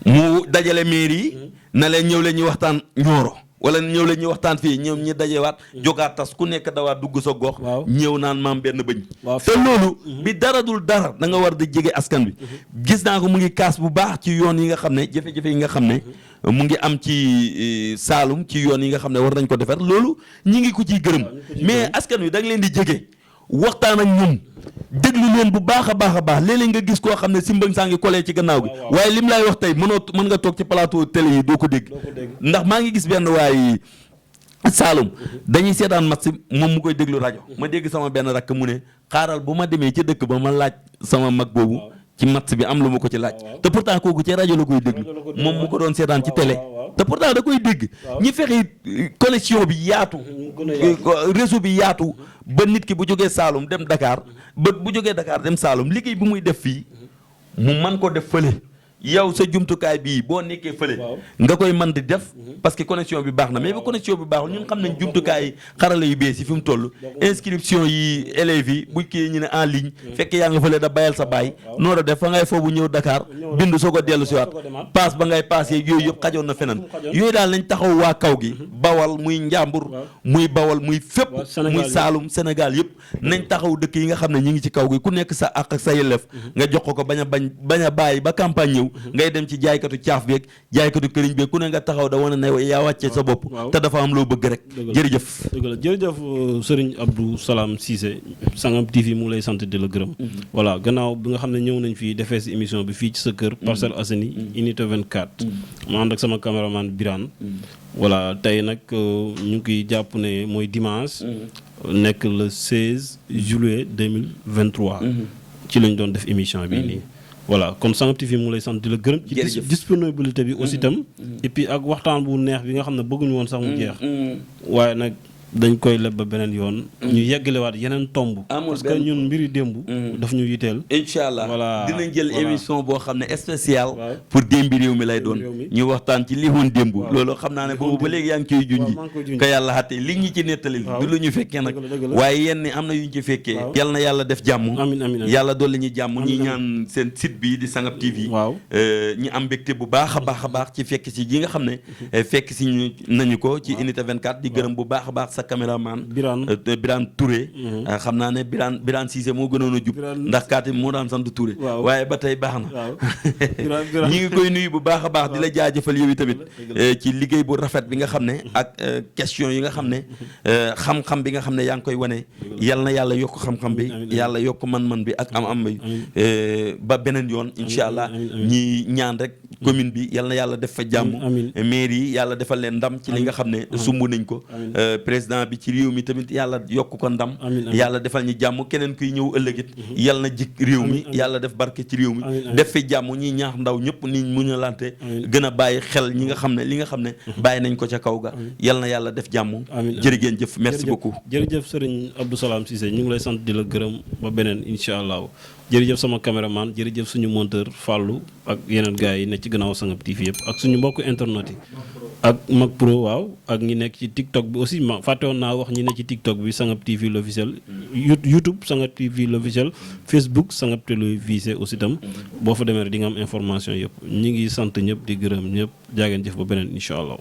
mu dajale mairie yi na leen ñëw leen ñu waxtaan Nioro wala ñëw leen ñu waxtaan fii ñoom ñi dajewaat jógaat tas ku nekk dawaat dugg sa gox ñëw naan maam benn bëñ te loolu bi dara dul dara da nga war di jege askan bi gis naa ko mu ngi kaas bu baax ci yoon yi nga xam ne jafe-jafe yi nga xam ne mu ngi am ci Saalum ci yoon yi nga xam ne war nañ ko defar loolu ñi ngi ko ciy gërëm mais askan wi da nga leen di jege waxtaan ak ñoom déglu leen bu baax a baax léeg-léeg nga gis koo xam ne si mbëng saa ngi collé ci gannaaw gi waaye lim lay wax tey mën nga toog ci plateau télé yi doo ko dégg ndax maa ngi gis benn waay Saalum dañuy seetaan match moom mu koy déglu rajo ma dégg sama benn rakk mu ne xaaral bu ma demee ci dëkk ba ma laaj sama mag boobu ci match bi am lu ma ko ci laaj te pourtant kooku ci rajo la koy déglu moom mu ko doon seetaan ci télé te pourtant da koy dégg ñi fexe connexion bi yaatu réseau bi yaatu ba nit ki bu jógee Saalum dem Dakar ba bu jógee Dakar dem Saalum liggéey bi muy def fii mu man ko def fële yow sa jumtukaay bii boo nekkee fële nga koy mën di def parce que connexion bi baax na mais ba connexion bi baaxul ñun xam nañ jumtukaay xarala yu bees yi fi mu toll inscription yi élèves yi bu kii ñu ne en ligne fekk yaa nga fële da bayal sa baay noonu def fa ngay foofu ñëw Dakar bindu soo ko dellu si waat paas ba ngay paas yeeg yooyu yëpp xajoon na feneen yooyu daal nañ taxaw waa kaw gi bawal muy njàmbur muy bawal muy fépp muy Saalum Sénégal yëpp nañ taxaw dëkk yi nga xam ne ñi ngi ci kaw gi ku nekk sa àq ak sa yelleef nga jox ko bañ a bàyyi ba campagne ñëw ngay dem ci jaaykatu caaf beeg jaaykatu këriñ beeg ku ne nga taxaw da wane ne yaa wàccee sa bopp te dafa am loo bëgg rek jërëjëf jërëjëf Serigne Abdou Salam Cissé Sangam TV mu lay sant di la gërëm voilà gannaaw bi nga xam ne ñëw nañ fii defee si émission bi fii ci sa kër Parcelles Assainies unité 24 ma ànd ak sama caméraman Birane voilà tey nag ñu ngi jàpp ne mooy dimanche nekk le 16 juillet 2023 ci lañ doon def émission bi nii voilà kon Sangam TV mu lay sant di la gërëm ci disponibilité bi aussi itam et puis ak waxtaan bu neex bi nga xam ne bëgguñu woon sax mu jeex waaye nag dañ koy leb ba beneen yoon ñu yeggalewaat yeneen tomb parce que ñun mbiri démb daf ñu yiteel incha allah voilà dinañ jël émission boo xam ne spécial pour démbi réew mi lay doon ñu waxtaan ci li woon démb loolu xam naa ne boobu ba léegi yaa ngi ciy junji ka yàlla xatte li ñi ci nettalil du lu ñu fekkee nag waaye yenn am na yu ñu ci fekkee yal na yàlla def jàmm amiin yàlla dolli ñu jàmm ñi ñaan seen site bi di Sangam TV ñi am mbégte bu baax a baax a baax ci fekk si gi nga xam ne fekk si nañu ko ci unité 24 di gërëm bu baax a baax caméraman Birane Touré. xam naa ne Birane Cissé moo gënoon a jub ndax kaati moo daan sant Touré. waaye ba tey baax na. ñi ngi koy nuyu bu baax a baax di la jaajëfal yow tamit ci liggéey bu rafet bi nga xam ne ak question yi nga xam ne xam-xam bi nga xam ne yaa ngi koy wane yal na yàlla yokk xam-xam bi yàlla yokk man-man bi ak am bi ba beneen yoon incha allah ñi ñaan rek commune bi yal na yàlla def fa jàmm maire yi yàlla defal leen ndam ci li nga xam ne sumb nañ ko président bi ci réew mi tamit yàlla yokk ko ndam yàlla defal ñu jàmm keneen kuy ñëw ëllëgit yal na jik réew mi yàlla def barke ci réew mi def fi jàmm ñi ñaax ndaw ñëpp ni muñalante gën a bàyyi xel ñi nga xam ne li nga xam ne bàyyi nañ ko ca kaw ga yal na yàlla def jàmm jërëgeen jëf merci beaucoup jërëjëf Serigne Abdou Salam Cissé ñu ngi lay sant di la gërëm ba beneen incha allah jërëjëf sama caméraman jërëjëf suñu monteur Fallou ak yeneen gars yi ne ci gannaaw Sangap TV yëpp ak suñu mbokku internet yi ak Mac Pro waaw ak ñi nekk ci TikTok bi aussi ma fàtte woon naa wax ñi nekk ci TikTok bi Sangap TV l'officiel YouTube Sangap TV l'officiel Facebook Sangap TV aussi tam boo fa demee rek di nga am information yëpp ñi ngi sant ñëpp di gërëm ñëpp jaageen jëf ba beneen incha allah